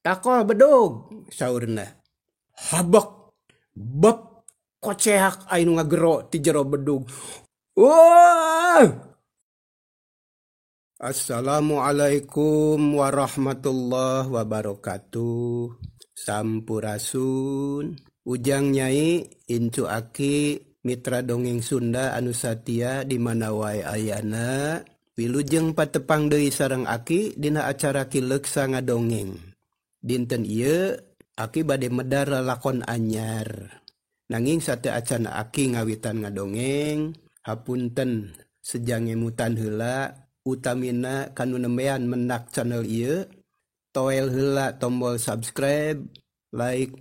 Takol bedug saurna. Habek beb koceak aya nu ngagero ti jero bedug. Wah! Assalamualaikum warahmatullahi wabarakatuh. Sampurasun. Ujang Nyai incu aki mitra dongeng Sunda anu satia di mana wae ayana. Wilujeng patepang deui sareng aki dina acara Ki Leksa ngadongeng. Dinten ieu aki bade medar lalakon anyar. Nanging sateuacan aki ngawitan ngadongeng, hapunten sejang ngemutan heula utamina kanu nembean mendak channel ieu, toel heula tombol subscribe, like,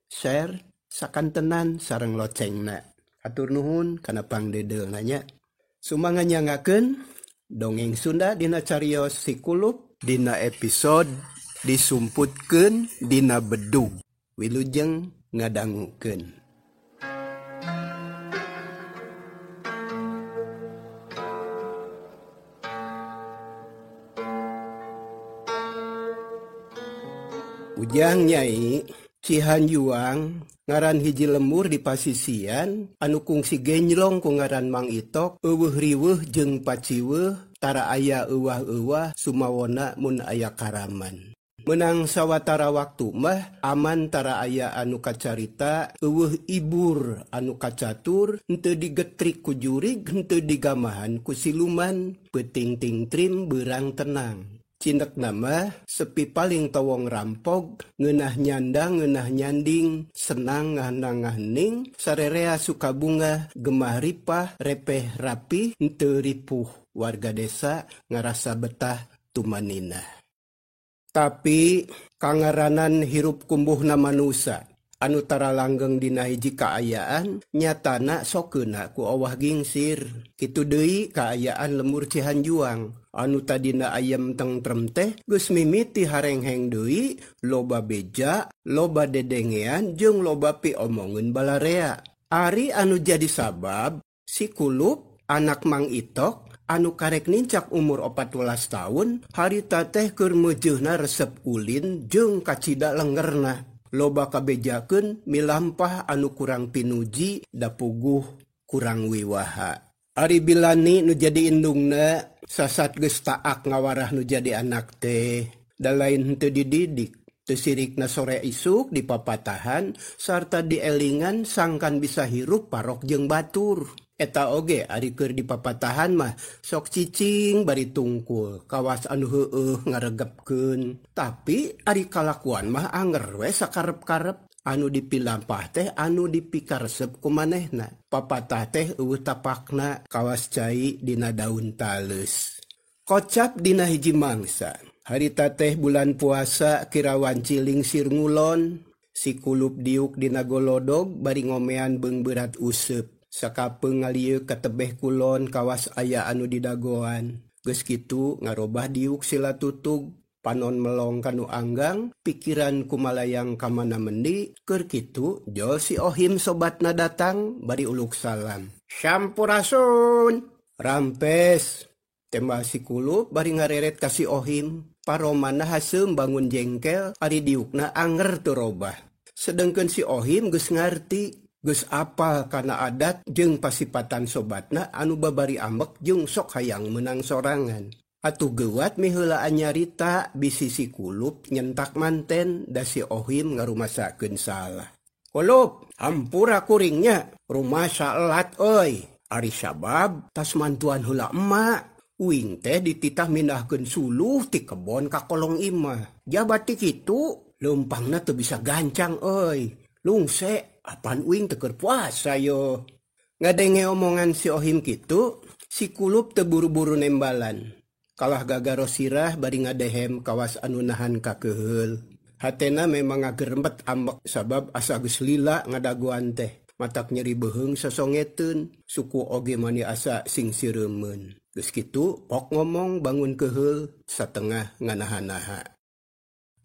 share, sakantenan sareng locengna. Hatur nuhun kana pangdedeulna nya. Sumangga nyangakeun dongeng Sunda dina carios Si Kulup dina episode disumputkeun dina bedug. Wilujeng ngadangukeun. Ujang Nyai Cihanjuang ngaran hiji lembur di pasisian anu kungsi genjlong ku ngaran Mang Itok eueuh riweuh jeung paciweuh tara aya euwah-euwah sumawona mun aya karaman. Menang sawatara waktu mah aman tara aya anu kacarita eueuh ibur anu kacatur henteu digetrik ku jurig henteu digamahan ku siluman peuting tingtrim beurang tenang. Cindek nama sepi paling towong rampog ngeunah nyandang ngeunah nyanding senang ngahnang-ngahning sarerea sukabunga gemah ripah repeh rapi henteu ripuh warga desa ngarasa betah tumanina. Tapi kangaranan hirup kumbuhna manusa anu tara langgeng dina hiji kaayaan nyatana sokeuna ku awah gingsir. Kitu deui kaayaan lembur Cihanjuang anu tadina ayam tengtrem teh geus mimiti harengheng deui loba beja, loba dedengean jeung loba piomongeun balarea. Ari anu jadi sabab si Kulup anak Mang Itok anu karek nincak umur 14 tahun harita teh keur meujeuhna resep ulin jeung kacida lengerna. Loba kabejakeun milampah anu kurang pinuji dapuguh kurang wiwaha. Ari Bilani nu jadi indungna sasat geus taak ngawarah nu jadi anak teh. Da lain henteu dididik, teu sirikna sore isuk dipapatahan sarta dielingan sangkan bisa hirup parok jeung batur. Eta oge ari keur dipapatahan mah sok cicing bari tungkul kawas anu heueuh ngaregepkeun. Tapi ari kalakuan mah anger we sakarep-karep anu dipilampah teh anu dipikaresep ku manehna. Papatah teh eueuh tapakna kawas cai dina daun taleus. Kocap dina hiji mangsa. Harita teh bulan puasa kira wanci lingsir ngulon. Si Kulup diuk dina golodog bari ngomean beung beurat useup. Sakapeung ngalieu ka tebeh kulon kawas aya anu didagoan. Geus kitu ngarobah diuk sila tutug, panon melong kanu anggang, pikiran kumalayang ka mana mendi, keur kitu jol si Ohim sobatna datang bari uluk salam. Sampurasun. Rampes. Tembal si Kulup bari ngareret ka si Ohim. Paromana haseum bangun jengkel ari diukna anger teu robah. Sedengkeun si Ohim geus ngarti, geus apal kana adat jeung pasipatan sobatna anu babari ambek jeung sok hayang meunang sorangan. Atuh geuwat miheulaan nyarita bisi si Kulup nyentak manten da si Ohim ngarumasakeun salah. Kulup, hampura kuringnya, rumasa elat euy. Ari sabab tas mantuan heula emak. Uing teh dititah mindahkeun suluh ti kebon ka kolong imah. Jabat ti kitu, leumpangna teu bisa gancang euy. Lungse apan uing teu keur puasa yo. Ngadenge omongan si Ohim kitu, si Kulup teu buru-buru nembalan. Kalah gagaro sirah bari ngadehem kawas anu nahan kakeuheul. Hatena memang ngagerempet ambek sabab asa geus lila ngadagoan teh. Matak nyeri beuheung sosongeteun, suku oge mani asa sing sireumeun. Geus kitu pok ngomong bangun keuheul satengah nganaha-naha.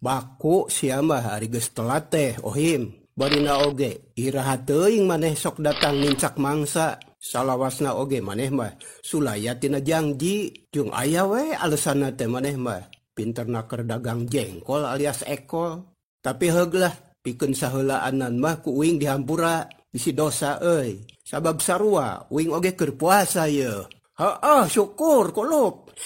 Baku sia mah ari geus telat teh Ohim. Barina oge iraha teuing maneh sok datang nincak mangsa. Salawasna oge maneh mah sulaya tina jangji jeung aya we alesanna teh maneh mah. Pinter naker dagang jengkol alias ekol. Tapi heug lah pikeun saheulaanan mah ku uing dihampura bisi dosa euy. Sabab sarua uing oge keur puasa ye. Heeh syukur kulup.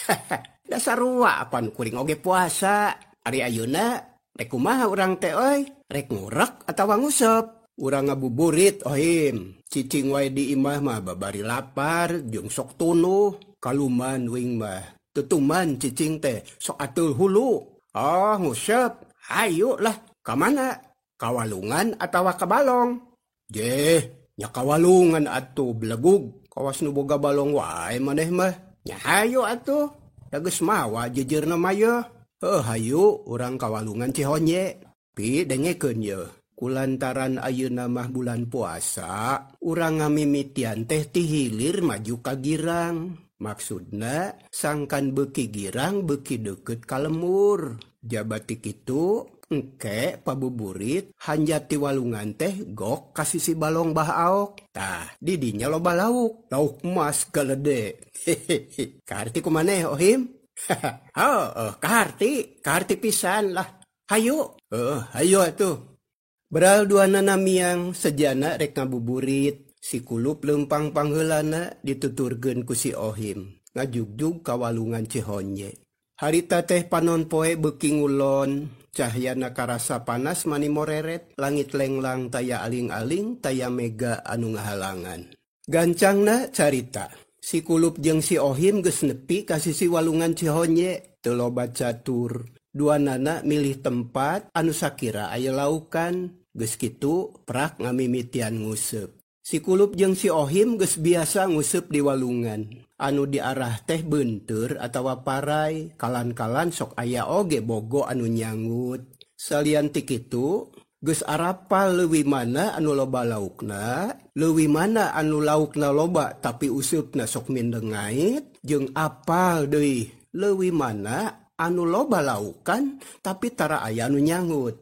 Da sarua apan kuring oge puasa. Ari ayeuna rek kumaha urang teh euy? Rek ngurek atawa nguseup? Urang ngabuburit Ohim. Cicing wae di imah mah babari lapar jeung sok tunuh. Kaluman uing mah. Tutuman cicing teh sok ateul hulu. Oh nguseup. Hayu lah. Ka mana? Ka walungan atawa ka balong? Jeh, nya ka walungan atuh belegug. Kawas nu boga balong wae maneh mah. Nya hayu atuh. Da geus mawa jejeurna mah yeuh. Heuh hayu urang ka walungan Cihonye. Pi dengekeun yeuh. Kulantaran ayeuna mah bulan puasa, urang ngamimitian teh ti hilir maju ka girang. Maksudna sangkan beuki girang beuki deukeut ka lemur. Jabati kitu engke pabuburit hanjat ti walungan teh gok ka sisi balong Bah Aok. Tah di dinya loba lauk, lauk emas galede. Hehehe. Kaharti kumaneh Ohim? Heuh, kaharti, kaharti pisan lah. Hayu. Heuh, hayu atuh. Beral duanana miang sejana rek ngabuburit. Si kulup leumpang pangheulana dituturkeun ku si Ohim. Ngajugjug ka walungan Cihonye. Harita teh panon poe beuki ngulon. Cahyana karasa panas mani moreret, langit lenglang taya aling-aling, taya mega anu ngahalangan. Gancangna carita, si kulup jeung si Ohim geus nepi ka sisi walungan Cihonye, teu loba catur. Duanana milih tempat anu sakira aya laukan, geus kitu prak ngamimitian nguseup. Si kulup jeung si Ohim geus biasa nguseup di walungan. Anu diarah teh beunteur atawa parai, kalan-kalan sok aya oge bogo anu nyangut. Salian ti kitu, geus arapal leuwih mana anu loba laukna, leuwih mana anu laukna loba tapi useupna sok mindeng ngait, jeung apal deui leuwih mana anu loba laukan tapi tara aya anu nyangut.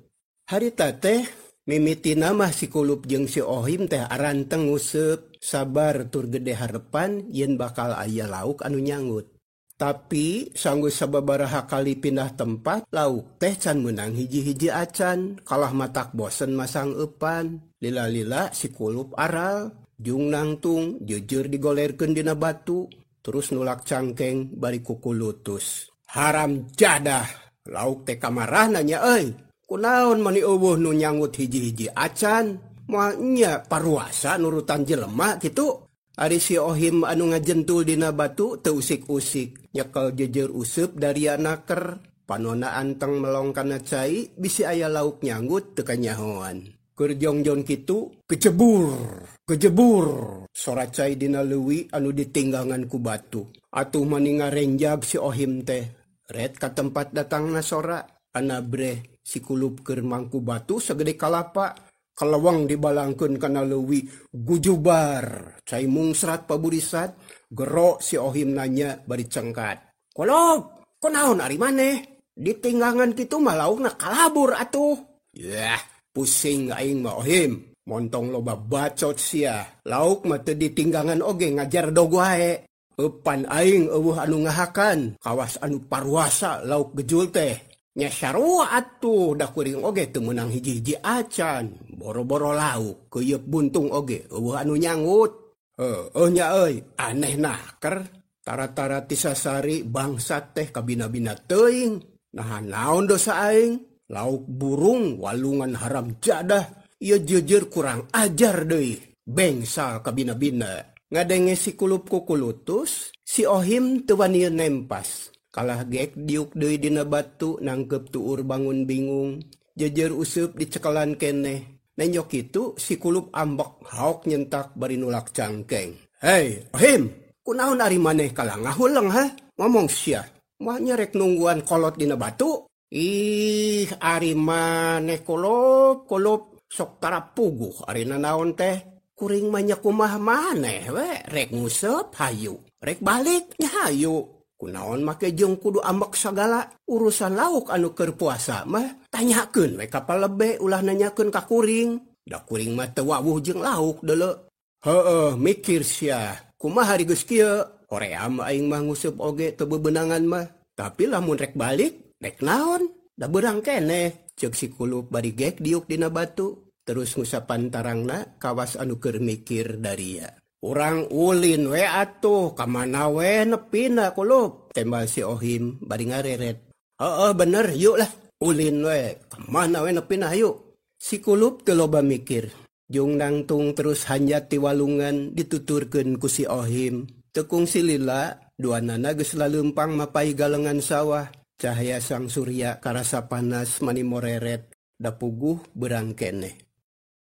Harita teh mimitina mah si kulup jeung si Ohim teh aranteng nguseup. Sabar tur gede harepan yen bakal aya lauk anu nyangut. Tapi sanggeus sababaraha kali pindah tempat, lauk teh can meunang hiji-hiji acan, kalah matak bosen masang eupan. Lila-lila si kulup aral, jung nangtung jeujeur digolerkeun dina batu, terus nulak cangkeng bari kukulutus. Haram jadah, lauk teh kamarahna nya euy. Kunaon mani eueuh nu nyangut hiji-hiji acan? Moal nya paruasa nurutan jelema kitu. Ari si Ohim anu ngajentul dina batu teu usik-usik, nyekel jejer useup daria naker. Panona anteng melong kana cai bisi aya lauk nyanggut teu kanyahoan. Keur jongjon kitu kecebur, kejebur sora cai dina leuwi anu ditinggangan ku batu. Atuh mani ngarenjag si Ohim teh. Ret ka tempat datangna sora, anabreh si kulup keur mangku batu sagede kalapa. Kalawang dibalangkeun kana leuwi gujubar, cai mungsrat paburisat, gero si Ohim nanya bari cengkat. Kolop, kunaon ari maneh? Ditinggangan kitu mah laukna kalabur atuh. Yah, pusing aing mah Ohim. Montong loba bacot sia. Lauk mah teu ditinggangan oge ngajar dog wae. Eupan aing eueuh anu ngahakan, kawas anu paruasa lauk gejul teh. Nya sarua atuh, da kuring oge teu meunang hiji-hiji acan. Boro-boro lauk, keuyeup buntung oge eueuh anu nyangut. Heueuh nya euy, aneh naker. Tara-tara tisasari bangsat teh kabina-bina teuing. Naha naon dosa aing? Lauk burung walungan haram jadah. Ieu jeujeur kurang ajar deui. Bengsal kabina-bina. Ngadenge si kulup kukulutus, si Ohim teu wani nempas. Kalah gek diuk deui dina batu nangkep tuur bangun bingung. Jejer useup dicekelan keneh. Nenjok kitu si kulup ambek haok nyentak bari nulak cangkeng. Hei, Ohim, kunaon ari maneh kalah ngahuleng ha? Ngomong sia. Moal nya rek nungguan kolot dina batu? Ih, ari maneh kulup, kulup sok tara puguh ari nanaon teh. Kuring mah nya kumaha maneh we, rek nguseup hayu, rek balik nya hayu. Kunaon make jeung kudu ambek sagala urusan lauk anu keur puasa mah tanyakeun we ka palebe ulah nanyakeun ka kuring. Da kuring mah teu wawuh jeung lauk deuleu. Heueuh mikir sia, kumaha ari geus kieu? Hoream aing mah nguseup oge teu bebenangan mah. Tapi lamun rek balik, rek naon? Da beurang keneh. Ceuk si Kulup bari gek diuk dina batu terus ngusapan tarangna kawas anu keur mikir daria. Urang ulin we atuh ka mana we nepina Kulup, tembal si Ohim bari ngareret. Heeh bener yuk lah ulin we ka mana we nepina hayu. Si Kulup teu loba mikir. Jung nangtung terus hanjat ti walungan dituturkeun ku si Ohim. Teu kungsi lila duanana geus laleumpang mapai galengan sawah. Cahaya sang surya karasa panas mani moreret da puguh beurang keneh.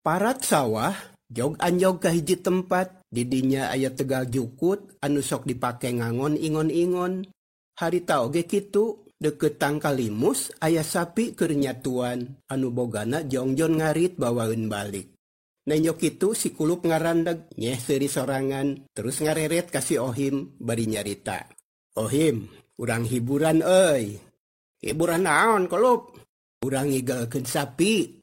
Parat sawah jog anjog ka hiji tempat, didinya aya tegal jukut anu sok dipake ngangon ingon-ingon. Harita oge kitu, deukeut tangkal limus aya sapi keur nyatuan anu bogana jongjon ngarit bawaeun balik. Nenjo kitu si Kulup ngarandeg nyeh seuri sorangan terus ngareret ka si Ohim bari nyarita. Ohim, urang hiburan euy. Hiburan naon Kulup? Urang ngigalkeun sapi.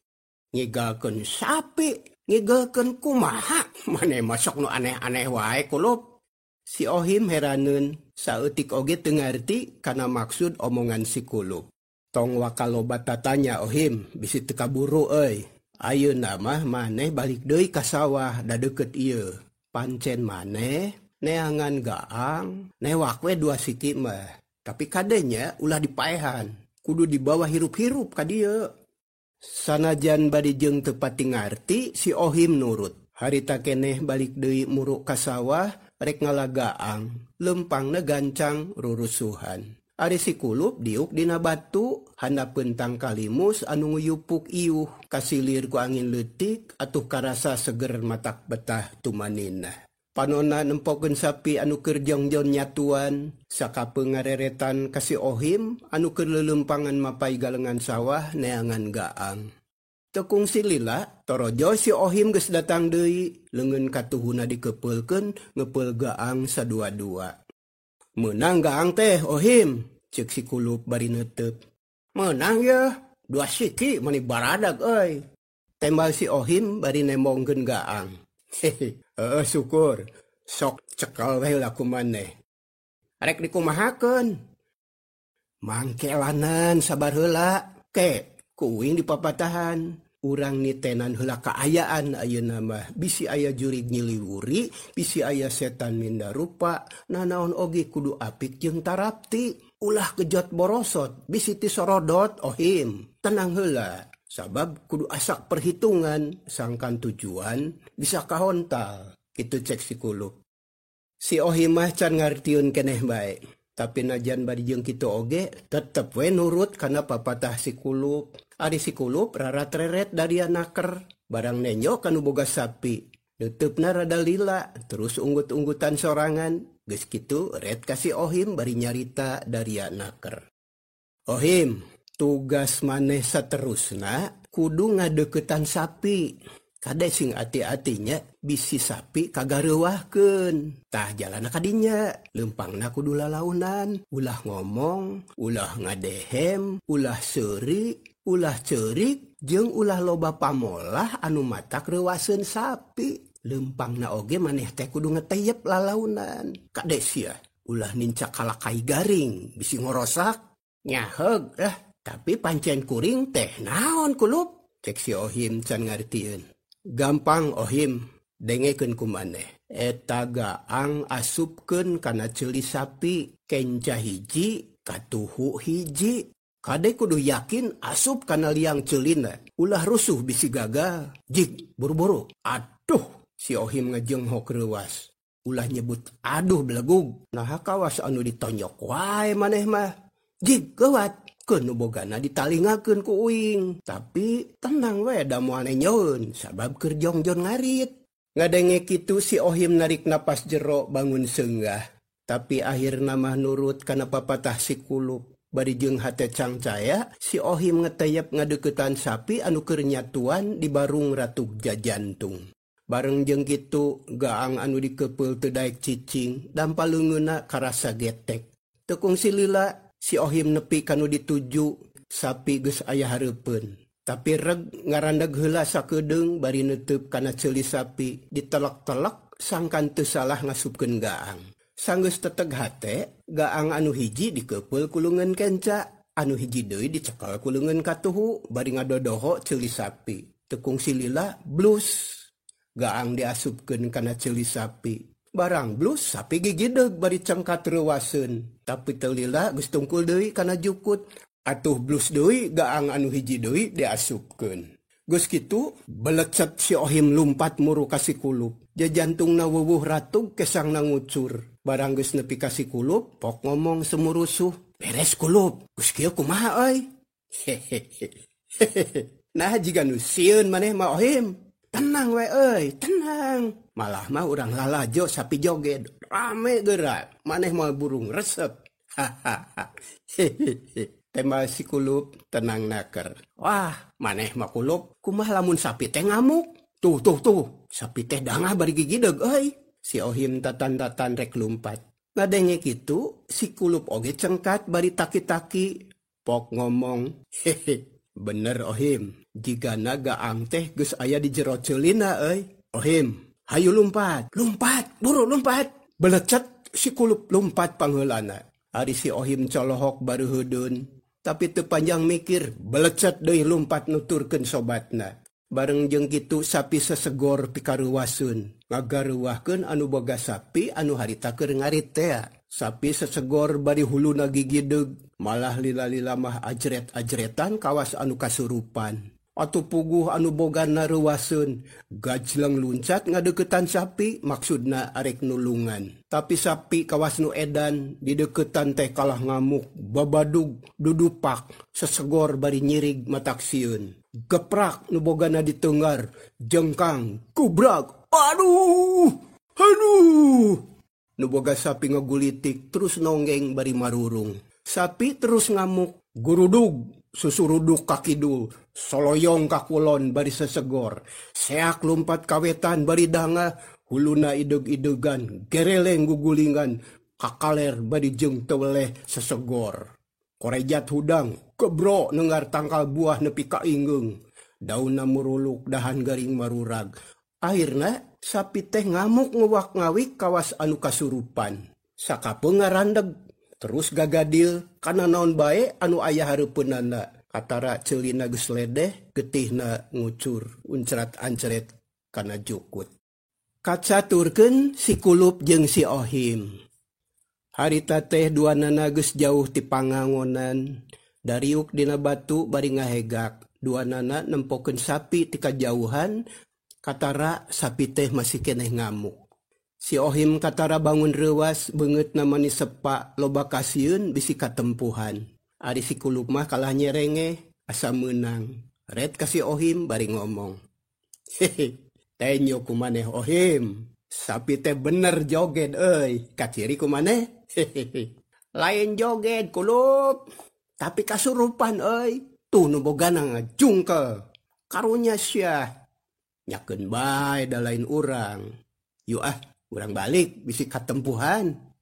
Ngigalkeun sapi? Ngigalkeun kumaha? Maneh mah sok nu aneh-aneh wae Kulup. Si Ohim heraneun, saeutik oge teu ngarti kana maksud omongan si Kulup. Tong wakaloba tatanya Ohim, bisi teu kaburu euy. Ayeuna mah maneh balik deui ka sawah da deukeut ieu. Pancen maneh neangan gaang, newak we dua siki mah. Tapi kadenya ulah dipaehan, kudu dibawa hirup-hirup ka dieu. Sanajan bari jeung teu pati ngarti, si Ohim nurut. Harita keneh balik deui muruk ka sawah rek ngalagaang, lempangna gancang rurusuhan. Ari si Kulup diuk dina batu, handapeun tangkal limus anu nguyupuk iuh, kasilir ku angin leutik atuh karasa seger matak betah tumanina. Panona nempokeun sapi anu keur jongjon nyatuan, sakapeung ngareretan ka si Ohim anu keur leuleumpangan mapai galengan sawah neangan gaang. Teu kungsi lila, torojo si Ohim geus datang deui, leungeun katuhuna dikepeulkeun ngepeul gaang sadua-dua. Meunang gaang teh Ohim, ceuk si Kulup bari neuteup. Meunang yeuh, dua siki mani baradag euy. Tembal si Ohim bari nembongkeun gaang. Hehe, heueuh syukur, sok cekel we heula ku maneh. Arek dikumahakeun? Mangkelanan sabar heula, ke kuing dipapatahan. Urang nitenan heula kaayaan ayeuna mah, bisi aya jurig nyiliwuri, bisi aya setan minda rupa, nanaon oge kudu apik jeung tarapti, ulah kejot borosot, bisi ti sorodot Ohim. Tenang heula, sabab kudu asak perhitungan, sangkan tujuan bisa kahontal, kitu cek si Kulup. Si Ohim mah can ngartieun keneh bae. Tapi najan bari jeung kitu oge tetep we nurut kana papatah si Kulup. Ari si Kulup rarat-reret daria naker, barang nenyo kanu boga sapi. Neuteupna rada lila, terus unggut-unggutan sorangan. Geus kitu ret ka si Ohim bari nyarita daria naker. Ohim, tugas maneh saterusna kudu ngadeuketan sapi. Kade sing ati-atinya bisi sapi kagareuwahkeun. Tah jalana kadinya, leumpangna kudu lalaunan, ulah ngomong, ulah ngadehem, ulah seuri, ulah ceurik, jeung ulah loba pamolah anu matak reuwaseun sapi. Leumpangna oge maneh teh kudu ngeteyep lalaunan. Kade sia, ulah nincak kalakai garing, bisi ngorosak. Nyaheug lah, tapi pancen kuring teh naon Kulup? Cek si Ohim can ngartieun. Gampang Ohim, dengekeun ku maneh. Eta gaang asupkeun kana ceuli sapi, kenca hiji, katuhu hiji. Kade kudu yakin asup kana liang ceulina, ulah rusuh bisi gagal. Jig, buru-buru. Aduh, si Ohim ngejenghok reuwas. Ulah nyebut aduh belegug. Naha kawas anu ditonyok wae maneh mah. Jig, geuwat. Keun nu bogana ditalingakeun ku uing. Tapi tenang we da moal nenyoeun sabab keur jongjon ngarit. Ngadenge kitu si Ohim narik napas jero bangun seunggah. Tapi akhirna mah nurut kana papatah si Kulup. Bari jeung hate cangcaya, si Ohim ngeteyep ngadeuketan sapi anu keur nyatuan di barung Ratu Jajantung. Bareng jeung kitu gaang anu dikepeul teu daek cicing, dampa leungeunna karasa getek. Teu kungsi lila, si Ohim nepi kanu dituju, sapi geus aya hareupeun. Tapi reg ngarandag heula sakedeung bari neuteup kana ceuli sapi, ditelek-telek sangkan teu salah ngasupkeun gaang. Sanggeus teteg hate, gaang anu hiji dikepeul ku leungeun kenca, Anu hiji deui dicekel ku leungeun katuhu bari ngadodoho ceuli sapi. Teu kungsi lila blus. Gaang diasupkeun kana ceuli sapi. Barang blus sapi gigideg bari cengkat reuwaseun. Tapi teu lila geus tungkul deui kana jukut. Atuh blus deui gaang anu hiji deui diasupkeun. Geus kitu belecet si Ohim lumpat muru ka si Kulup. Jajantungna wuwuh ratug kesangna ngucur. Barang geus nepi ka si Kulup, pok ngomong semurusuh. Beres Kulup, geus kieu kumaha euy? Hehehe. Nah jiga nu sieun maneh mah Ohim. Tenang we euy, tenang. Malah mah urang lalajo sapi joget, rame geura. Maneh moal burung resep. Hahaha. Hehehe. Tema si Kulup tenang naker. Wah, maneh mah Kulup, kumaha lamun sapi teh ngamuk? Tuh tuh tuh, sapi teh dangah bari gigideg euy. Si Ohim tatan-tatan rek lumpat. Ngadenge kitu, si Kulup oge cengkat bari taki-taki. Pok ngomong, hehe, bener Ohim, jigana gaang teh geus aya di jero ceulina euy. Ohim, hayu lumpat, lumpat, buru lumpat. Belecet si Kulup lumpat pangheulana. Ari si Ohim colohok baru heudeun. Tapi teu panjang mikir, belecet deui lumpat nuturkeun sobatna. Bareng jeung kitu sapi sesegor pikareuwaseun. Ngagareuwahkeun anu boga sapi anu harita keur ngarit tea. Sapi sesegor bari huluna gigideg, malah lila-lila mah ajret-ajretan kawas anu kasurupan. Atuh puguh anu bogana reuwaseun, gajleng luncat ngadeukeutan sapi maksudna arek nulungan. Tapi sapi kawas nu edan dideukeutan teh kalah ngamuk, babadug, dudupak, sesegor bari nyirig matak sieun. Geprak nu bogana ditenggar, jengkang, kubrak, aduh, aduh. Nu boga sapi ngagulitik terus nonggeng bari marurung. Sapi terus ngamuk, gurudug, susuruduk ka kidul, soloyong ka kulon bari sesegor. Seak lumpat kawetan bari dangah, huluna ideg-idegan, gereleng gugulingan, kakaler bari jeung teweleh sesegor. Korejat hudang, kebro nengar tangkal buah nepi ka inggeung. Daunna muruluk dahan garing marurag. Akhirna sapi teh ngamuk ngewak-ngawik kawas anu kasurupan. Sakapeung ngarandeg, terus gagadil kana naon bae anu aya hareupeunana. Katara ceulina geus ledeh, getihna ngucur, uncrat-ancret kana jukut. Kacaturkeun si Kulup jeung si Ohim. Harita teh duanana geus jauh ti pangangonan. Dariuk dina batu bari ngahegak. Duanana nempokeun sapi ti kajauhan, katara sapi teh masih keneh ngamuk. Si Ohim katara bangun reuwas, beungeutna mani sepa, loba kasieun bisi katempuhan. Ari si Kulup mah kalah nyerenge, asa meunang. Red ka si Ohim bari ngomong. Hehe, tenyo ku maneh Ohim. Sapi teh bener joget euy, kaciri ku maneh. Hehehe. Lain joget Kulup, tapi kasurupan euy. Tuh nu bogana ngajungkel. Karunya sia. Nyakeun bae da lain urang. Yuk ah, urang balik bisi katempuhan.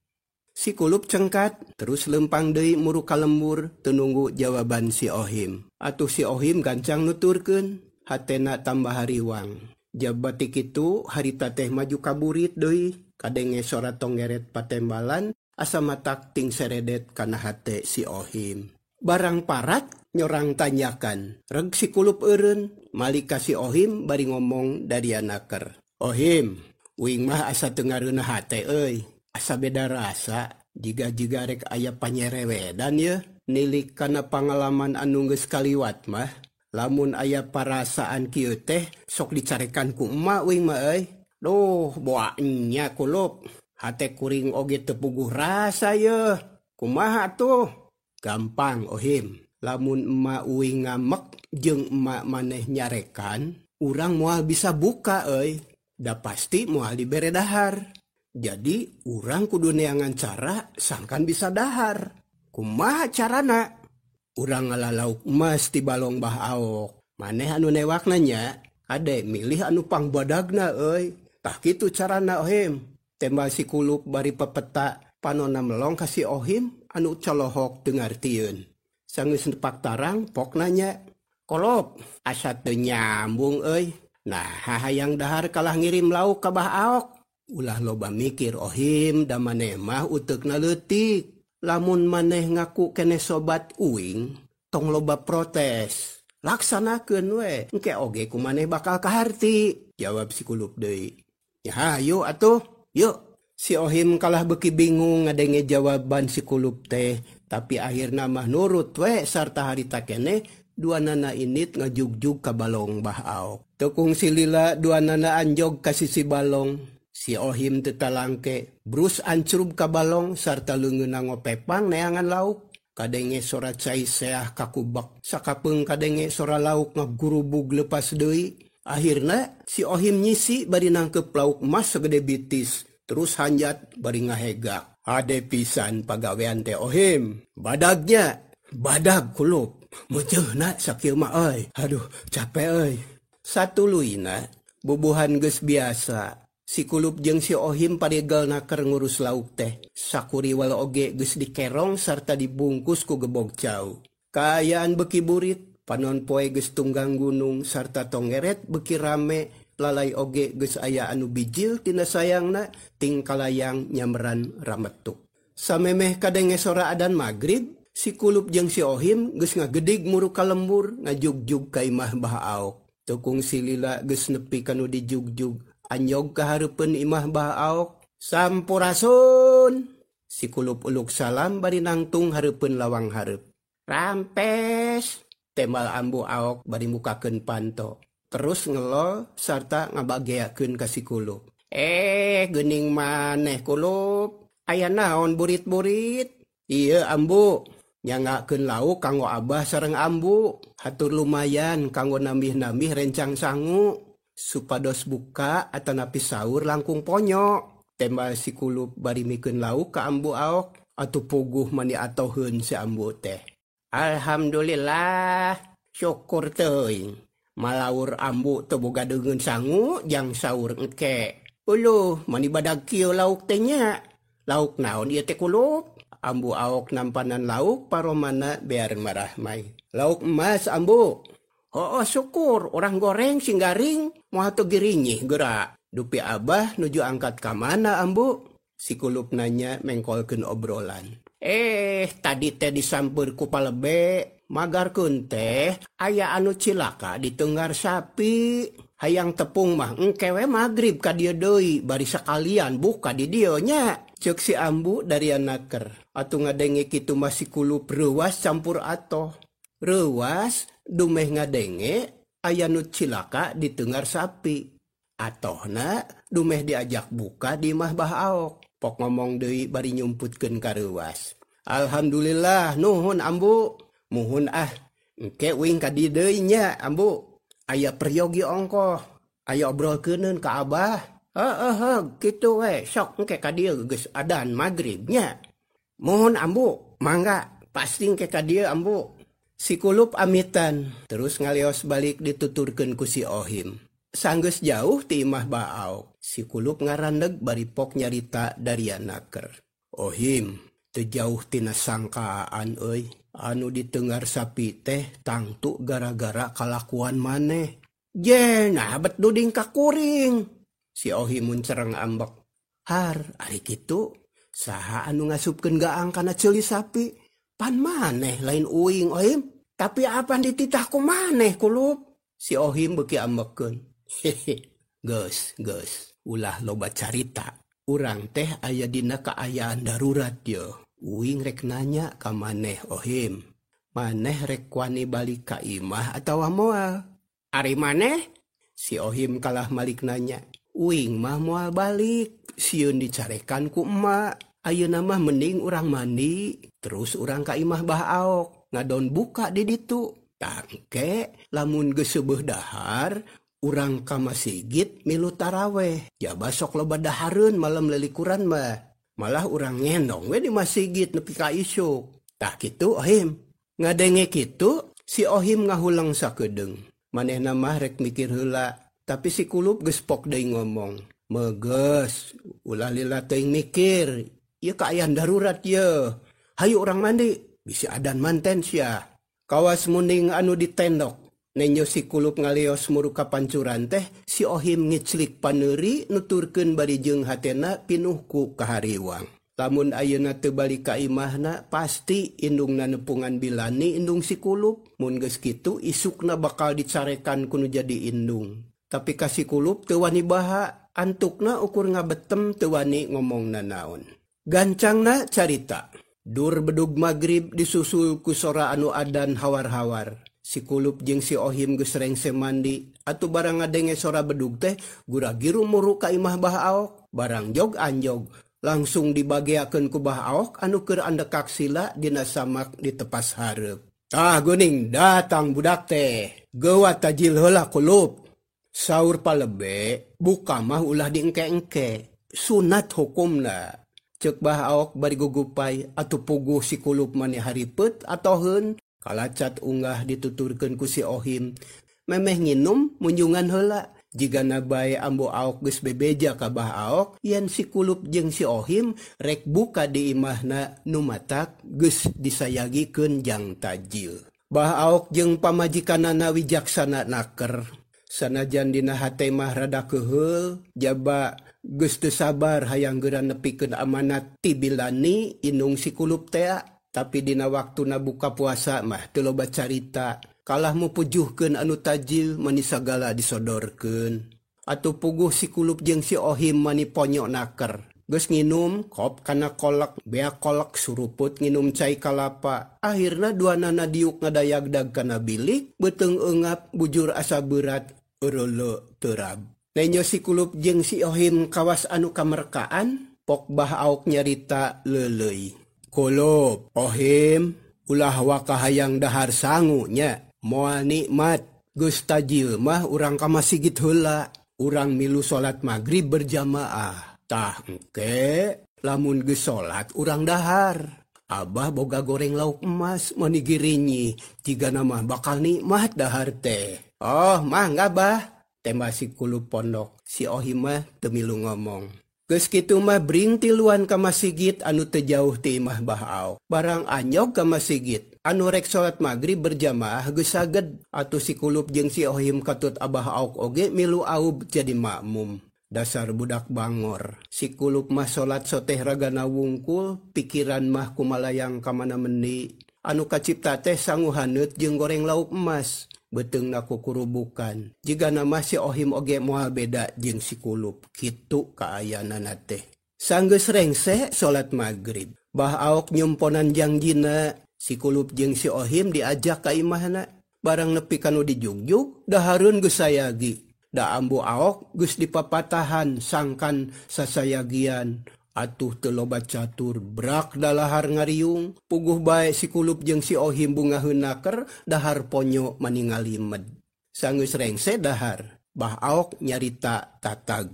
Si Kulup cengkat, terus lempang deui muru ka lembur, teu nunggu jawaban si Ohim. Atuh si Ohim gancang nuturkeun, hatena tambah hariwang. Jabati kitu harita teh maju kaburit deui, kadenge sora tonggeret patembalan, asa matak ting seredet kana hate si Ohim. Barang parat nyorang tanyakan, reg si Kulup eureun, malika si Ohim bari ngomong darianaker. Ohim, uing mah asa teu ngareunah hate euy. Asa beda rasa, jiga-jiga rek aya panyerewedan yeuh. Nilik kana pangalaman anu geus kaliwat mah, lamun aya parasaan kieu teh sok dicarekan ku emak uing mah euy. Duh, boa nya Kulup. Hate kuring oge teu puguh rasa yeuh. Kumaha atuh? Gampang Ohim. Lamun emak uing ngamek jeung emak maneh nyarekan, urang moal bisa buka euy. Da pasti moal dibere dahar. Jadi urang kudu neangan cara sangkan bisa dahar. Kumaha carana? Urang ngalalauk emas ti balong Bah Aok. Maneh anu newakna nya, kade milih anu pangbadagna euy. Tah kitu carana Ohim. Tembal si Kulup bari pepeta panona melong ka si Ohim anu colohok teu ngartieun. Sanggeus nepak tarang pok nanya, "Kolop, asa teu nyambung euy. Nah, hayang dahar kalah ngirim lauk ka Bah Aok." Ulah loba mikir Ohim, da maneh mah uteukna leutik. Lamun maneh ngaku keneh sobat uing, tong loba protes. Laksanakeun we, engke oge ku maneh bakal kaharti, jawab si Kulup deui. Ya hayu atuh, yuk. Si Ohim kalah beuki bingung ngadenge jawaban si Kulup teh, tapi akhirna mah nurut we sarta harita keneh duanana init ngajugjug ka balong Bah Aok. Teu kungsi lila duanana anjog ka sisi balong. Si Ohim teu talangke, brus ancrub ka balong sarta leungeunna ngopepang neangan lauk. Kadenge sora cai seah kakubak, sakapeung kadenge sora lauk ngagurubug lepas deui. Akhirna si Ohim nyisi bari nangkep lauk emas segede bitis, terus hanjat bari ngahegak. Hade pisan pagawean teh Ohim. Badagnya, badag Kulup. Meuceuna sakieu mah euy. Aduh, capek euy. Satuluyna bubuhan geus biasa. Si Kulup jeung si Ohim paregal naker ngurus lauk teh. Sakuriwal oge geus dikerong sarta dibungkus ku gebog cau. Kaayaan beuki burit, panon poe geus tunggang gunung sarta tongeret beuki rame, lalai oge geus aya anu bijil tina sayangna tingkalayang nyamran rametuk. Samemeh kadenge sora adan magrib, si Kulup jeung si Ohim geus ngagedig muru ka lembur ngajugjug ka imah Bah Aok. Teu kungsi lila geus nepi ka nu dijugjug, anjog ka hareupeun imah Bah Aok. Sampurasun. Si Kulup uluk salam bari nangtung hareupeun lawang hareup. Rampes, tembal Ambu Aok bari mukakeun panto. Terus ngelol sarta ngabageakeun ka si Kulup. Geuning maneh Kulup. Aya naon burit-burit? Ieu Ambu, nyangakeun lauk kanggo Abah sareng Ambu. Hatur lumayan kanggo nambih-nambih rencang sangu. Supados buka atanapi sahur langkung ponyo. Tembal si Kulup bari mikeun lauk ka Ambu Aok. Atuh puguh mani atoheun si Ambu teh. Alhamdulillah, syukur teuing. Malaur Ambu teu boga deungeun sangu jang sahur engke. Uluh, mani badag kieu lauk teh nya. Lauk naon ieu teh Kulup? Ambu Aok nampanan lauk paromana bear marahmai. Lauk emas Ambu. Hooh syukur, orang goreng sing garing moal teu girinyih geura. Dupi Abah nuju angkat ka mana Ambu? Si Kulup nanya mengkolkeun obrolan. Tadi teh disampeur ku palebe, magarkeun teh aya anu cilaka ditenggar sapi. Hayang tepung mah engke we magrib ka dieu deui bari sakalian buka di dieu nya. Ceuk si Ambu dari naker. Atuh ngadenge kitu mah si Kulup reuwas campur atoh. Reuwas dumeh ngadenge aya nu cilaka ditenggar sapi. Atohna dumeh diajak buka di imah Bah Aok. Pok ngomong deui bari nyumputkeun ka reuwas. Alhamdulillah nuhun Ambu. Muhun ah, engke uing ka dieu deui nya Ambu. Aya peryogi ongkoh, aya obrolkeuneun ka Abah. Heuh kitu we, sok engke ka dieu geus adan magrib nya. Muhun Ambu, mangga pasti engke ka dieu Ambu. Si Kulup amitan, terus ngalios balik dituturkeun ku si Ohim. Sanggeus jauh ti imah Bah Aok, si Kulup ngarandeg bari pok nyarita dari naker. Ohim, teu jauh tina sangkaan euy. Anu ditengar sapi teh tangtu gara-gara kalakuan maneh. Je, nah bet duding ka kuring. Si Ohim muncereng ambek. Har, ari kitu, saha anu ngasupkeun gaang kana ceuli sapi? Pan maneh lain uing Ohim. Tapi apan dititah ku maneh Kulup? Si Ohim beuki ambekeun. Hehe, geus, geus, ulah loba carita. Urang teh aya dina kaayaan darurat ye. Uing rek nanya ka maneh Ohim. Maneh rek wani balik ka imah atawa moal? Ari maneh? Si Ohim kalah malik nanya. Uing mah moal balik, sieun dicarekan ku emak. Ayeuna mah mending urang mandi, terus urang ka imah Bah Aok, ngadon buka di ditu. Tangke lamun geus seubeuh dahar, urang ka masigit milu taraweh. Jaba sok loba dahareun malam lelikuran mah. Malah urang ngendong we di masigit nepi ka isuk. Tah kitu Ohim. Ngadenge kitu si Ohim ngahuleng sakedeung. Manehna mah rek mikir heula, tapi si Kulup geus pok deui ngomong. Meges, ulah lila teuing mikir. Ieu kaayaan darurat ye. Hayu urang mandi, bisi adan manten sia. Kawas munding anu ditendok. Nenyo si Kulup ngalios muru ka pancuran teh, si Ohim ngiclik paneuri nuturkeun bari jeung hatena pinuh ku kahariwang. Lamun ayeuna teu balik ka imahna pasti indungna nepungan bilani indung si Kulup. Mun geus kitu isukna bakal dicarekan ku nu jadi indung. Tapi ka si Kulup teu wani baha, antukna ukur ngabetem teu wani ngomong nanaon. Gancangna carita. Dur bedug magrib disusul ku sora anu adan hawar-hawar. Si Kulup jeung si Ohim geus rengse mandi. Atuh barang ngadenge sora bedug teh gura-giru muru ka imah Bah Aok. Barang jog anjog langsung dibageakeun ku Bah Aok anu keur andekak sila dina samak di tepas hareup. Tah geuning datang budak teh. Geuwat tajil heula Kulup. Saur palebe buka mah ulah diengke-engke. Sunat hukumna. Ceuk Bah Aok bari gugupai atuh puguh si Kulup mani haripet atoheun kalacat unggah dituturkeun ku si Ohim. Memeh nginum munjungan heula. Jigana bae Ambo Aok geus bebeja ka Bah Aok yen si Kulup jeung si Ohim rek buka di imahna nu matak geus disayagikeun jang tajil. Bah Aok jeung pamajikanana wijaksana naker. Sanajan dina hate mah rada keuheul jaba geus teu sabar hayang geura nepikeun amanat ti bilani indung si Kulup tea. Tapi dina waktuna buka puasa mah teu loba carita. Kalah mupujuhkeun anu tajil mani sagala disodorkeun. Atuh puguh si Kulup jeung si Ohim mani ponyok naker. Geus nginum kop kana kolek, bea kolek suruput nginum cai kalapa. Akhirna duanana diuk ngadayagdag kana bilik, beuteung eungap bujur asa berat, eureuleu terab. Nenyo si Kulup jeung si Ohim kawas anu kamerkaan, pok Bah Aok nyarita leuleuy. Kulup, Ohim, ulah waka hayang dahar sangu nya. Moal nikmat, geus tajil mah urang ka masigit heula, urang milu salat magrib berjamaah. Tah engke, lamun geus salat urang dahar. Abah boga goreng lauk emas mani girinyi, jigana mah bakal nikmat dahar teh. Oh, mangga bah, tembak si Kulup pondok. Si Ohim mah teu milu ngomong. Geus kitu mah bring tiluan ka masigit anu teu jauh ti imah Bah Aok. Barang anyog ka masigit, anu rek salat magrib berjamaah geus saged. Atuh si Kulup jeung si Ohim katut Abah Aok oge milu aub jadi makmum. Dasar budak bangor. Si Kulup mah salat soteh ragana wungkul, pikiran mah kumalayang ka mana mendi. Anu kacipta teh sangu haneut jeung goreng lauk emas. Beuteungna kukurubukan. Jigana mah si Ohim oge moal beda jeung si Kulup. Kitu kaayanana teh. Sanggeus rengse salat magrib. Bah Aok nyumponan jangjina. Si Kulup jeung si Ohim diajak ka imahna. Barang nepi kanu dijugjug, dahareun geus sayagi. Da Ambo Aok geus dipapatahan sangkan sasayagian. Atuh teu loba catur brak dalahar ngariung. Puguh bae si Kulup jeung si Ohim bungaheun naker dahar ponyo maningalimed. Sanggeus rengse dahar, Bah Aok nyarita tatag.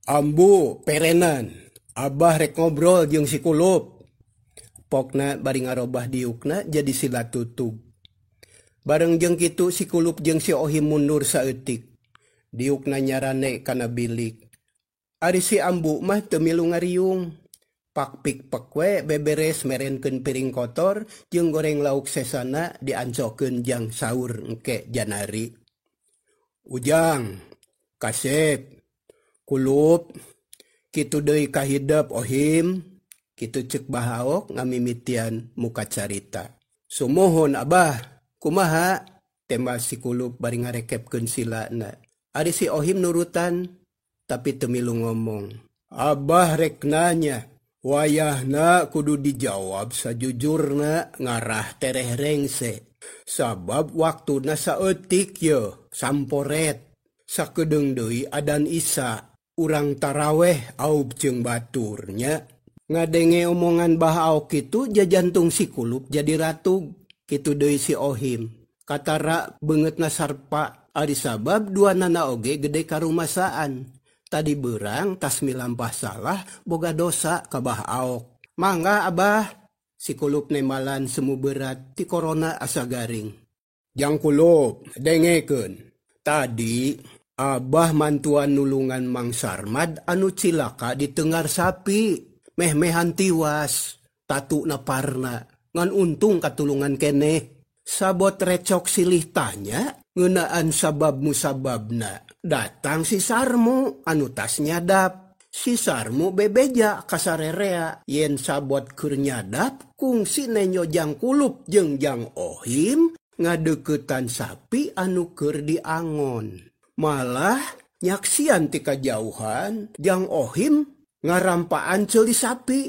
Ambu perenan, Abah rek ngobrol jeung si Kulup. Pokna bari ngarobah diukna jadi sila tutug. Bareng jeung kitu si Kulup jeung si Ohim mundur saeutik. Diukna nyarane kana bilik. Ari si Ambu mah teu milu ngariung. Pakpik pekwe beberes merenkeun piring kotor jeung goreng lauk sesana diancokeun jang saur engke janari. Ujang, Kasep, Kulup, kitu deui kahidep Ohim, kitu ceuk Bah Aok ngamimitian muka carita. Sumuhun Abah, kumaha? Tembak si Kulup bari ngarekepkeun silana. Ari si Ohim nurutan tapi teu milu ngomong. Abah rek nanya, wayahna kudu dijawab sajujurna ngarah tereh rengse. Sabab waktuna saeutik ye, samporet. Sakedeung deui adan Isya, urang taraweh aub jeung baturnya. Ngadenge omongan Bah Aok kitu jajantung si Kulup jadi ratug. Kitu deui si Ohim. Katara beungeutna sarpa ari sabab duanana oge gede karumasaan. Tadi berang tas milampah salah boga dosa ka Bah Aok. Mangga Abah. Si Kulup nemalan semu berat ti corona asa garing. Jang Kulup dengekeun. Tadi Abah mantuan nulungan Mang Sarmad anu cilaka ditengar sapi. Meh-mehan tiwas. Tatu na parna. Ngan untung katulungan keneh. Sabot recok silih tanya ngeunaan sabab musababna. Datang si Sarmu anu tas nyadap. Si Sarmu bebeja kasarerea yen sabot keur nyadap kungsi nenyo Jang Kulup jeung Jang Ohim ngadeuketan sapi anu keur diangon. Malah nyaksian ti kajauhan Jang Ohim ngarampaan ceuli sapi.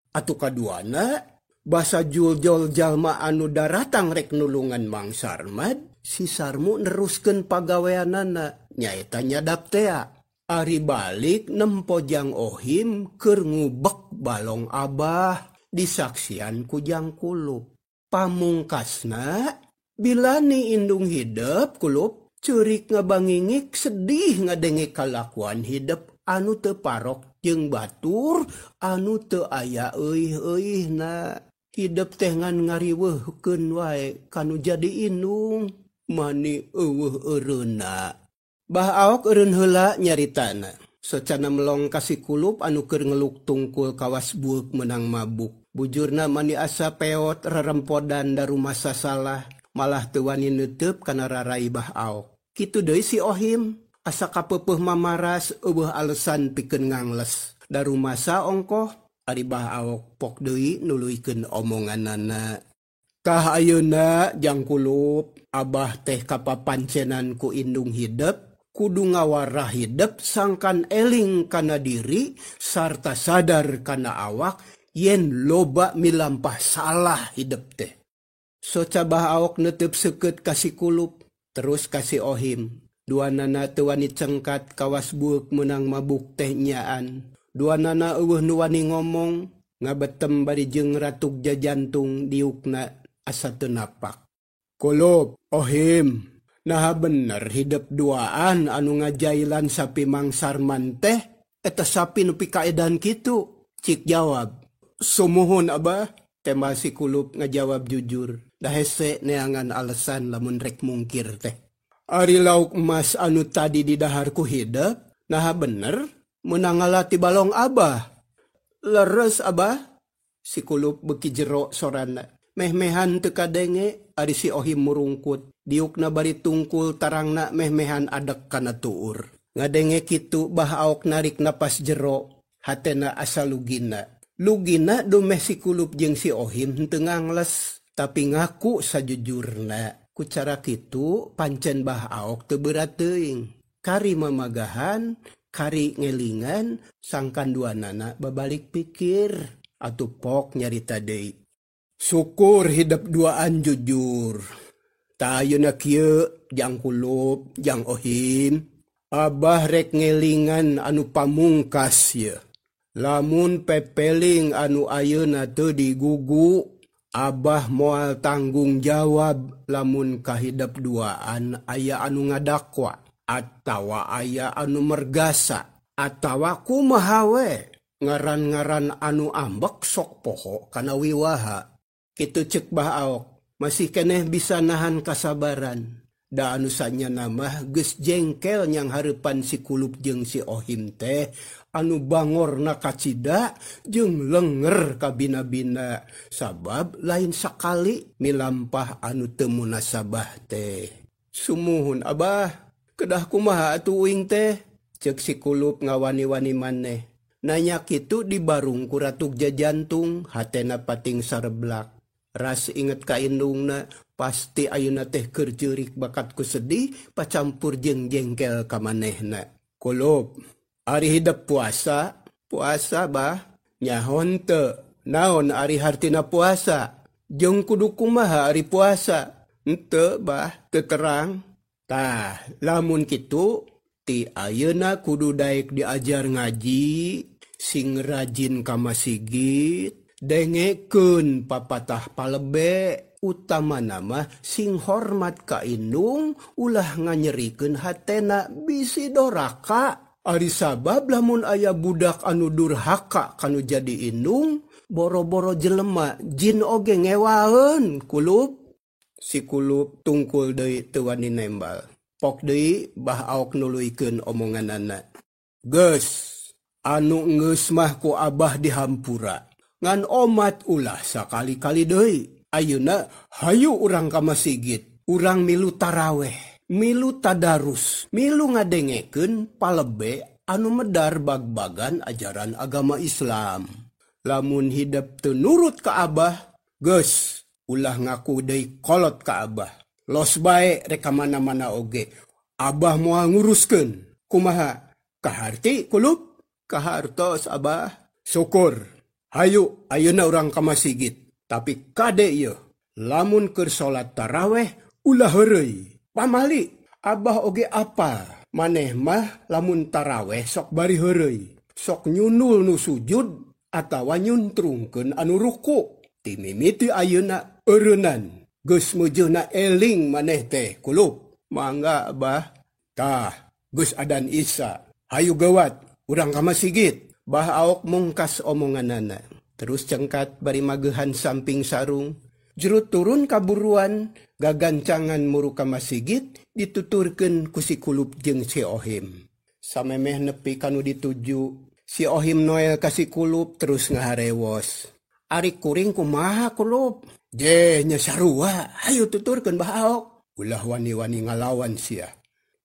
Atuh kaduana basa juljol jalma anu daratang rek nulungan Mang Sarmad, si Sarmu neruskeun pagaweanana nyaeta nyadap tea. Ari balik nempo Jang Ohim keur ngubek balong Abah disaksian ku Jang Kulup. Pamungkasna bilani indung hidep Kulup ceurik ngabangingik sedih ngadenge kalakuan hidep anu teu parok jeung batur anu teu aya euih-euihna. Hidep teh ngan ngariweuhkeun wae kanu jadi indung mani eueuh eureunna. Bah Aok eureun heula nyaritana. Socana melong ka si Kulup anu keur ngeluk tungkul kawas bueuk meunang mabuk. Bujurna mani asa peot rerempodan darumasa salah, malah teu wani neuteub kana rarai Bah Aok. Kitu deui si Ohim, asa kapeupeuh mamaras eueuh alesan pikeun ngangles. Darumasa ongkoh ari Bah Aok pok deui nuluykeun omonganana. Tah ayeuna Jang Kulup, Abah teh kapapancenan ku indung hidep, kudu ngawarah hidep sangkan eling kana diri sarta sadar kana awak yen loba milampah salah hidep teh. Soca Bah Aok neuteub seukeut ka si Kulup, terus ka si Ohim. Duanana teu wani cengkat kawas bueuk meunang mabuk teh nyaan. Duanana eueuh nu wani ngomong, ngabetem bari jeung ratuk jajantung diukna asa teu napak. Kulup, Ohim, naha bener hidep duaan anu ngajailan sapi Mang Sarman teh eta sapi nu pikaedan kitu. Cik jawab, sumuhun Abah. Tema si Kulup ngajawab jujur, da hese neangan alasan lamun rek mungkir teh. Ari lauk emas anu tadi didahar ku hidep, naha bener meunang ngalati balong Abah. Leres Abah. Si Kulup beuki jero sorana. Meh-mehan teu kadenge ari si Ohim murungkut. Diukna bari tungkul tarangna meh-mehan adek kana tuur. Ngadenge kitu Bah Aok narik napas jero, hatena asa lugina. Lugina dumeh si Kulup jeung si Ohim henteu ngangles, tapi ngaku sajujurna. Ku cara kitu pancen Bah Aok teu berat teuing. Kari mamagahan, kari ngelingan, sangkan duanana babalik pikir atuh pok nyarita deui. Syukur hidep duaan jujur. Ta ayeuna kieu Jang Kulup, Jang Ohim, Abah rek ngelingan anu pamungkas ye. Lamun pepeling anu ayeuna teu digugu, Abah moal tanggung jawab lamun kahidep duaan aya anu ngadakwa atawa aya anu mergasa atawa kumaha we. Ngaran-ngaran anu ambek sok poho kana wiwaha. Kitu ceuk Bah Aok, masih keneh bisa nahan kasabaran. Da anu sanyana mah geus jengkel nyang hareupan si Kulup jeung si Ohim teh anu bangorna kacida jeung lenger kabina-bina sabab lain sakali milampah anu teu munasabah teh. Sumuhun Abah, kedah kumaha atuh uing teh? Ceuk si Kulup ngawani-wani maneh. Nanya kitu dibarung ku ratuk jajantung, hatena pating sareblak. Ras inget ka indungna, pasti ayeuna teh keur jeurik bakat ku sedih pacampur jeung jengkel ka manehna. Kulup, ari hidep puasa, puasa bah, nyahon teu, naon ari hartina puasa, jeung kudu kumaha ari puasa, henteu bah, teu terang. Tah, lamun kitu ti ayeuna kudu daek diajar ngaji, sing rajin ka masigit, dengekeun papatah palebe, utamana mah sing hormat ka indung, ulah nganyerikeun hatena bisi doraka. Ari sabab lamun aya budak anu durhaka kanu jadi indung, boro-boro jelema jin oge ngewaeun. Kulup, si Kulup tungkul deui teu wani nembal. Pok deui Bah Aok nuluykeun omonganana. Geus, anu geus mah ku Abah dihampura. Ngan omat ulah sakali-kali deui. Ayeuna hayu urang ka masigit, urang milu taraweh, milu tadarus, milu ngadengekeun palebe anu medar bag-bagan ajaran agama Islam. Lamun hidep teu nurut ka Abah, geus ulah ngaku deui kolot ka Abah. Los bae rek ka mana-mana oge. Abah moal nguruskeun. Kumaha? Kaharti kulup? Kahartos Abah. Syukur. Hayu ayeuna urang ka masigit. Tapi kade ieu, lamun keur salat taraweh ulah heureuy. Pamali Abah oge apa? Maneh mah lamun taraweh sok bari heureuy. Sok nyunul nu sujud atawa nyuntrungkeun anu ruku. Ti mimiti ayeuna eureunnan. Geus meujeuna eling maneh teh kulup. Mangga Abah. Tah, geus adan Isya. Hayu geuwat, urang ka masigit. Bah Aok mungkas omonganana. Terus cengkat bari magehan samping sarung. Jero turun kaburuan, gagancangan muru ka masigit dituturkeun ku si Kulup jeung si Ohim. Samemeh nepi kanu dituju, si Ohim noel ka si Kulup terus ngaharewos. Ari kuring kumaha Kulup? Je nya sarua, hayu tuturkeun Bah Aok. Ulah wani-wani ngalawan sia.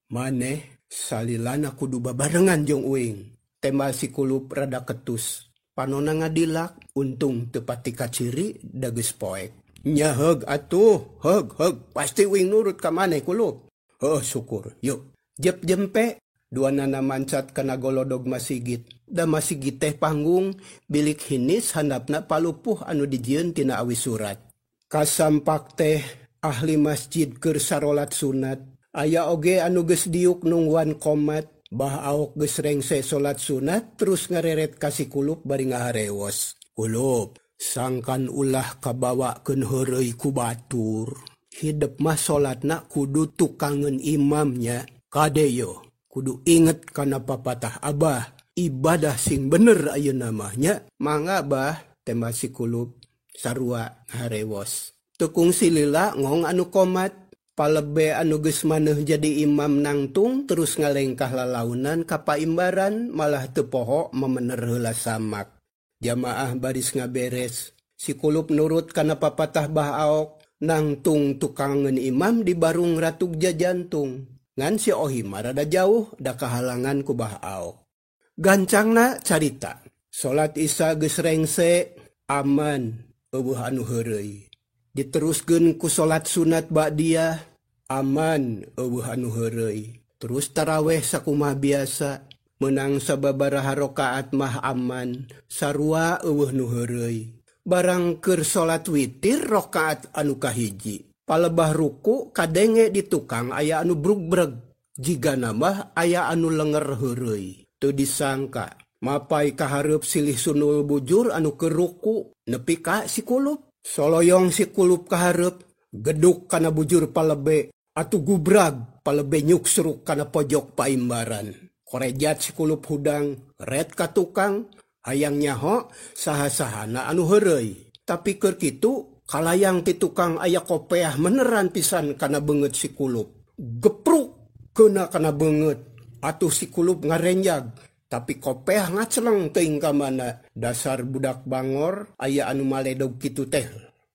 Maneh salilana kudu babarengan jeung uing. Tema si Kulup rada ketus. Panona ngadilak, untung teu pati kaciri da geus poek. Nya heug atuh, heug heug, pasti uing nurut ka maneh Kulup. Heuh syukur, yuk. Jep jempe, duanana mancat kana golodog masigit. Da masigit teh panggung, bilik hinis handapna palupuh anu dijieun tina awi surat. Kasampak teh ahli masjid keur sarolat sunat. Aya oge anu geus diuk nungguan komat. Bah Aok geus rengse salat sunat terus ngareret ka si Kulup bari ngaharewos. Kulup, sangkan ulah kabawakeun heureuy ku batur. Hidep mah salatna kudu tukangeun imamnya. Kade yo, kudu inget kana papatah Abah. Ibadah sing bener ayeuna mah nya. Mangga Bah, tema si Kulup sarua harewos. Teu kungsi lila ngong anu komat. Palebe anu geus maneuh jadi imam nangtung terus ngalengkah lalaunan ka paimbaran malah teu poho memener heula samak. Jamaah baris ngaberes. Si Kulup nurut kana papatah Bah Aok, nangtung tukangeun imam di barung ratug jajantung. Ngan si Ohim rada jauh da kahalangan ku Bah Aok. Gancangna carita. Salat Isya geus rengse, aman, eueuh anu heureuy. Diteruskeun ku salat sunat ba'diyah, aman, eueuh anu heureuy. Terus taraweh sakumaha biasa, meunang sababaraha rakaat mah aman, sarua eueuh nu heureuy. Barang keur salat witir rakaat anu kahiji, palebah ruku kadenge di tukang aya anu brugbreg, jigana mah aya anu lenger heureuy. Teu disangka, mapai kahareup silih sunul bujur anu keur ruku, nepi ka si Kulup. Soloyong si Kulup kahareup, geduk kana bujur palebe, atuh gubrag palebe nyuksruk kana pojok paimbaran. Korejat si Kulup hudang, ret ka tukang, hayang nyaho saha-sahana anu heureuy. Tapi keur kitu kalayang ti tukang aya kopeah meneran pisan kana beungeut si Kulup. Gepruk keuna kana beungeut, atuh si Kulup ngarenjag. Tapi kopeah ngaceleng teuing ka mana. Dasar budak bangor aya anu maledog kitu teh.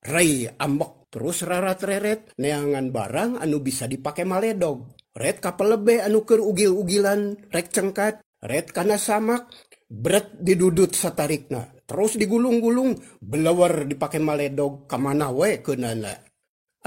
Rei ambek terus rarat-reret neangan barang anu bisa dipake maledog. Ret ka pelebe anu keur ugil-ugilan rek cengkat, ret kana samak, bret didudut satarikna. Terus digulung-gulung, belawar dipake maledog ka mana we keunana.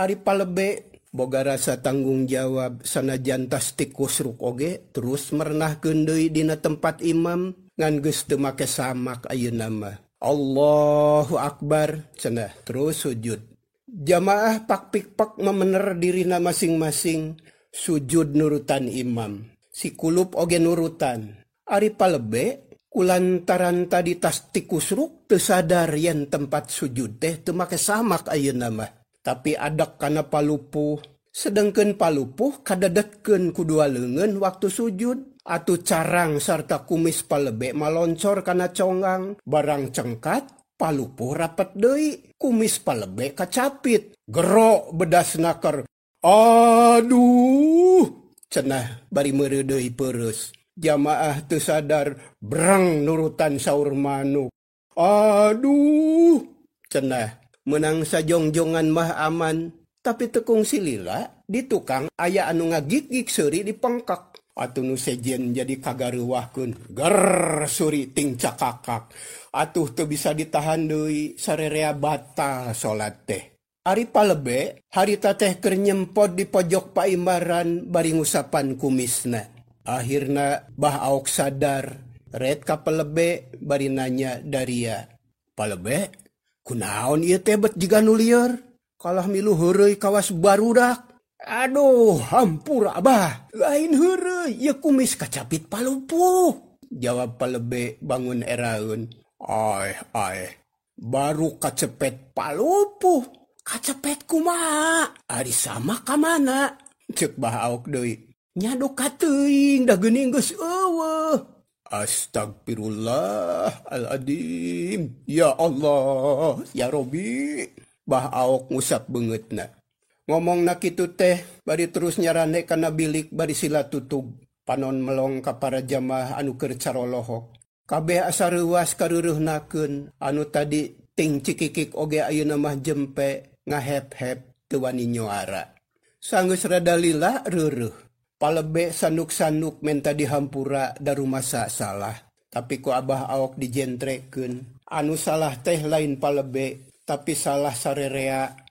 Ari palebe boga rasa tanggung jawab sanajan tas tikus ruk oge terus merenahkeun deui dina tempat imam ngan geus teu make samak ayeuna mah. Allahu akbar cenah terus sujud. Jamaah pak pikpak memener dirina masing-masing sujud nurutan imam. Si Kulup oge nurutan. Ari palebe kulantaran tadi tas tikus ruk teu sadar yen tempat sujud teh teu make samak ayeuna mah. Tapi adak kana palupuh, sedengkeun palupuh kadadetkeun ku dua leungeun waktu sujud. Atuh carang sarta kumis palebe maloncor kana conggang, barang cengkat palupuh rapet deui, kumis palebe kacapit, gero bedas naker. Aduh, cenah bari meureudeuy peureus. Jamaah teu sadar breng nurutan saur manuk. Aduh, cenah. Menang sajongjongan mah aman, tapi tekung silila di tukang aya anu ngagigig seuri dipengkek. Atuh nu sejen jadi kagareuwahkeun ger suri ting cakakak. Atuh teu bisa ditahan deui sarerea batal salat teh. Ari palebe harita teh keur nyempot di pojok paimbaran bari ngusapan kumisna. Akhirna Bah Aok sadar ret ka palebe bari nanya daria. Palebe kunaon ieu teh bet jiga nu lieur? Kalah milu heureuy kawas barudak. Aduh, hampura abah. Lain heureuy, ieu kumis kacapit palupuh. Jawab palebe bangun eraeun. Aeh, aeh. Baru kacepet palupuh. Kacepet kumaha? Ari sama ka mana? Ceuk Bah Aok deui. Nya duka teuing da geuning geus eueuh. Astagfirullahaladzim. Ya Allah, ya Robi. Bah Aok ngusap beungeutna. Ngomongna kitu teh bari terus nyarane kana bilik bari sila tutug. Panon melong ka para jamaah anu keur carolohok. Kabeh asa reuwas kareureunahkeun anu tadi ting cikikik oge ayeuna mah jempe ngahep-hep teu wani nyoara. Sanggeus rada lila reureuh. Palebe sanduk-sanduk menta dihampura darumasa salah. Tapi ku Abah Aok dijentrekeun. Anu salah teh lain palebe tapi salah sarerea.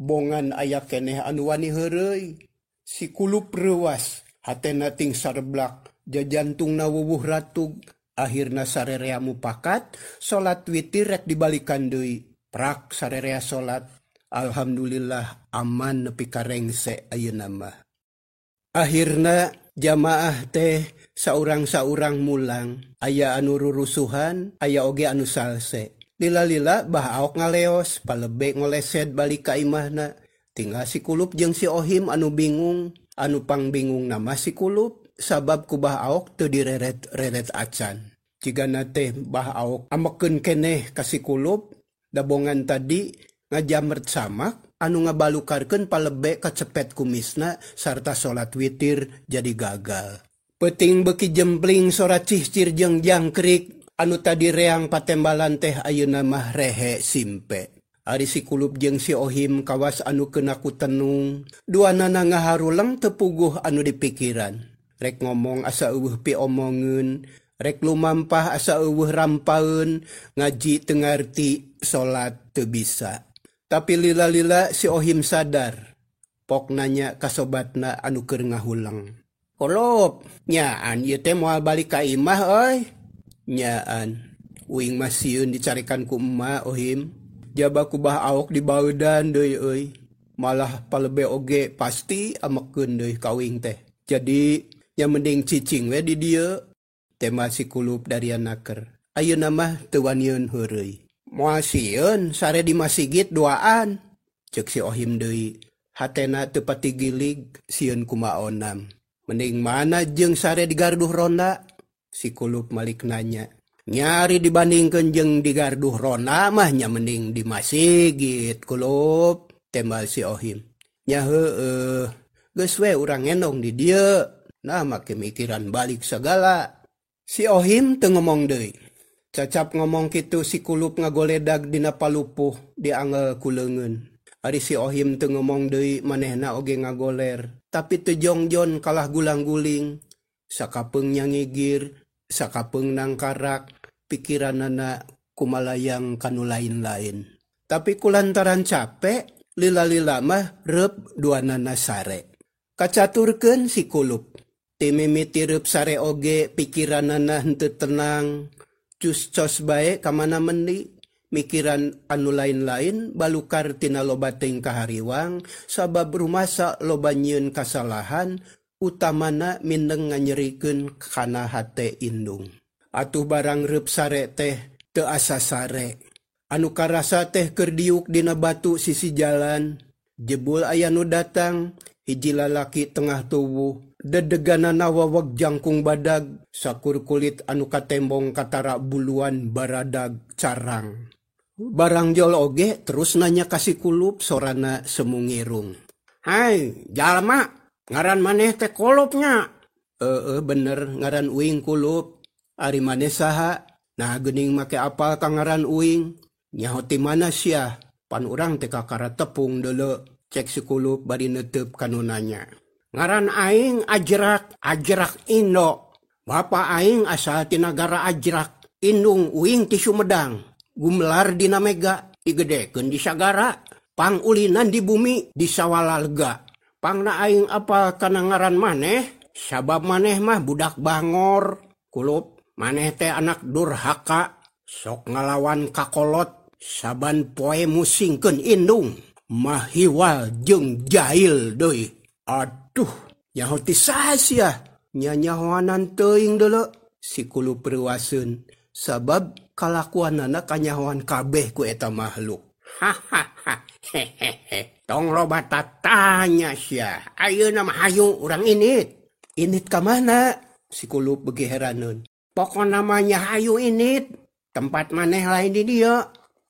Bongan aya keneh anu wani heureuy. Si kulup reuwas, hatena ting sareblak, jajantungna wuwuh ratug. Akhirna sarerea mupakat, salat witir rek dibalikan deui. Prak sarerea salat. Alhamdulillah aman nepi ka rengse ayeuna mah. Akhirna jamaah teh saurang-saurang mulang, aya anu rurusuhan, aya oge anu salse. Lila-lila Bah Aok ngaleos, palebe ngolesed balik ka imahna. Tinggal si Kulup jeung si Ohim anu bingung, anu pangbingung nama si Kulup sabab ku Bah Aok teu direret-reret acan. Cigana teh Bah Aok amekeun keneh ka si Kulup, dabongan tadi ngajamret samak anu ngabalukarkeun palebe kacepet kumisna sarta salat witir jadi gagal. Peuting beuki jempling sora cihcir jeung jangkrik. Anu tadi reang patembalan teh ayeuna mah rehe simpe. Ari si Kulup jeung si Ohim kawas anu keuna ku tenung. Duanana ngaharuleng teu puguh anu dipikiran. Rek ngomong asa eueuh piomongeun, rek lumampah asa eueuh rampaeun, ngaji teu ngarti, salat teu bisa. Tapi lila-lila si Ohim sadar. Pok nanya ka sobatna anu keur ngahuleng. Kulup, nyaan ieu teh moal balik ka imah euy. Nyaan, uing mah sieun dicarikan ku emak Ohim. Jaba ku Bah Aok dibaudan deui euy. Malah palebe oge pasti amekeun deui ka uing teh. Jadi nya mending cicing we di dieu. Tema si Kulup dari anaker. Ayeuna mah teu wanieun heureuy. Moal sieun sare di masigit duaan. Ceuk si Ohim deui. Hatena teu patigilig sieun kumaonam. Mending mana jeung sare di garduh ronda? Si Kulup malik nanya. Nyari dibandingkeun jeung di garduh ronda mah nya mending di masigit Kulup, tembal si Ohim. Nya heueuh, geus we urang ngendong di dieu. Nah make mikiran balik sagala. Si Ohim teu ngomong deui. Cacap ngomong kitu si Kulup ngagoledag dina palupuh diangel ku leungeun. Ari si Ohim teu ngomong deui manehna oge ngagoler, tapi teu jongjon kalah gulang-guling. Sakapeung nyangigir, sakapeung nangkarak, pikiranana kumalayang kanu lain-lain. Tapi kulantaran capek, lila-lila mah reup duanana sare. Kacaturkeun si Kulup. Ti mimiti reup sare oge pikiranana henteu tenang, cus-cos bae ka mana mendi, mikiran anu lain-lain balukar tina loba teuing kahariwang sabab rumasa loba nyieun kasalahan utamana mindeng nganyerikeun kana hate indung. Atuh barang reup sare teh teu asa sare. Anu karasa teh keur diuk dina batu sisi jalan. Jebul aya nu datang, hiji lalaki tengah tubuh, dedeganana waweg jangkung badag, sakur kulit anu katembong katara buluan baradag carang. Barang jol oge terus nanya ka si Kulup sorana semungirung. Hai, jalma, ngaran maneh teh Kulupnya. Heeh, bener ngaran uing Kulup. Ari maneh saha? Nah geuning make apal ka ngaran uing. Nyaho ti mana sia? Pan urang teh kakara tepung deuleu. Cek si Kulup bari neuteup ka nu nanya. Ngaran aing Ajrak, Ajrak Indo. Bapa aing asal ti nagara Ajrak, indung uing ti Sumedang. Gumelar dina mega, digedekeun di sagara, pangulinan di bumi di sawala lega. Pangna aing apal kana ngaran maneh, sabab maneh mah budak bangor. Kulup, maneh teh anak durhaka, sok ngalawan kakolot, saban poe musingkeun indung, mahiwal jeung jahil deui. Aduh, nyaho ti saha sia? Nyanyahoanan teuing deuleu. Si Kulup reuaseun, sabab kalakuanana kanyahoan kabeh ku eta makhluk. Hahaha, hehehe. Tong loba tatanya sia. Ayeuna mah hayu urang init. Init ka mana? Si Kulup beuki heraneun. Pokona mah nya hayu init. Tempat maneh lain di dieu.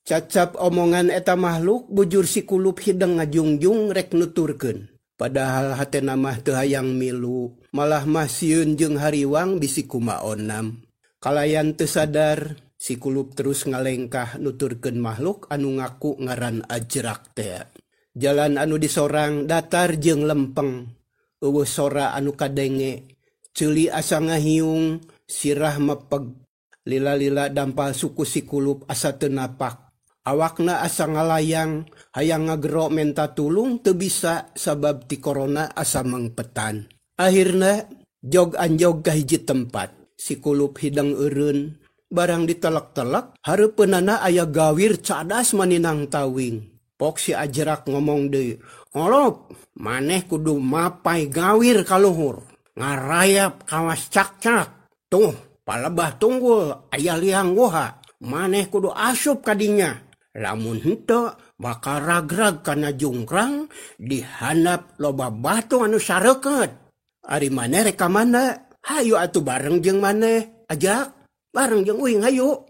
Cacap omongan eta makhluk bujur si Kulup hideng ngajungjung rek nuturkeun. Padahal hatena mah teu hayang milu, malah mah sieun jeung hariwang bisi kumaonam. Kalayan teu sadar, si Kulup terus ngalengkah nuturkeun makhluk anu ngaku ngaran Ajrak teh. Jalan anu disorang datar jeung lempeng, eueuh sora anu kadenge, ceuli asa ngahiung, sirah mepeg. Lila-lila dampal suku si Kulup asa teu napak. Awakna asa ngalayang, hayang ngagero menta tulung teu bisa sabab ti korona asa mangpetan. Akhirna jog anjog ka hiji tempat. Si Kulup hidang eureun, barang ditelek-telek hareupeunana aya gawir cadas maninang tawing. Pok si Ajrak ngomong deui, "Olop, maneh kudu mapai gawir ka luhur, ngarayap kawas cak-cak. Tuh, palebah tunggul aya liang goha, maneh kudu asup ka dinya. Lamun henteu bakal ragrag kana jungkrang dihandap loba batu anu sareukeut. Ari maneh rek ka mana? Hayu atuh bareng jeung maneh, Ajrak. Bareng jeung uing hayu.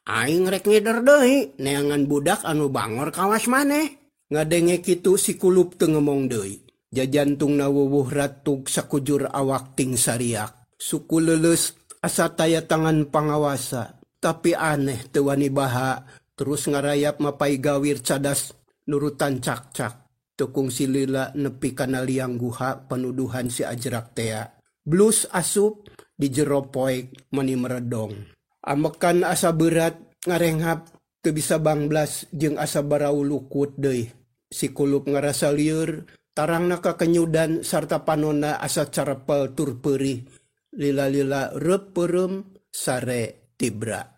Aing rek ngider deui neangan budak anu bangor kawas maneh." Ngadenge kitu si Kulup teu ngomong deui. Jajantungna wuwuh ratug sakujur awak ting sariak. Suku leuleus asa taya tangan pangawasa. Tapi aneh teu wani baha, terus ngarayap mapai gawir cadas nurutan cak-cak. Teu kungsi lila nepi kana liang guha panuduhan si Ajrak tea. Blus asup di jero poek mani meredong. Amekan asa berat ngarenghap teu bisa bangblas jeung asa barau lukut deui. Si Kulup ngarasa lieur, tarangna kakenyudan sarta panonna asa carepel tur peurih. Lila-lila reup peureum sare tibra.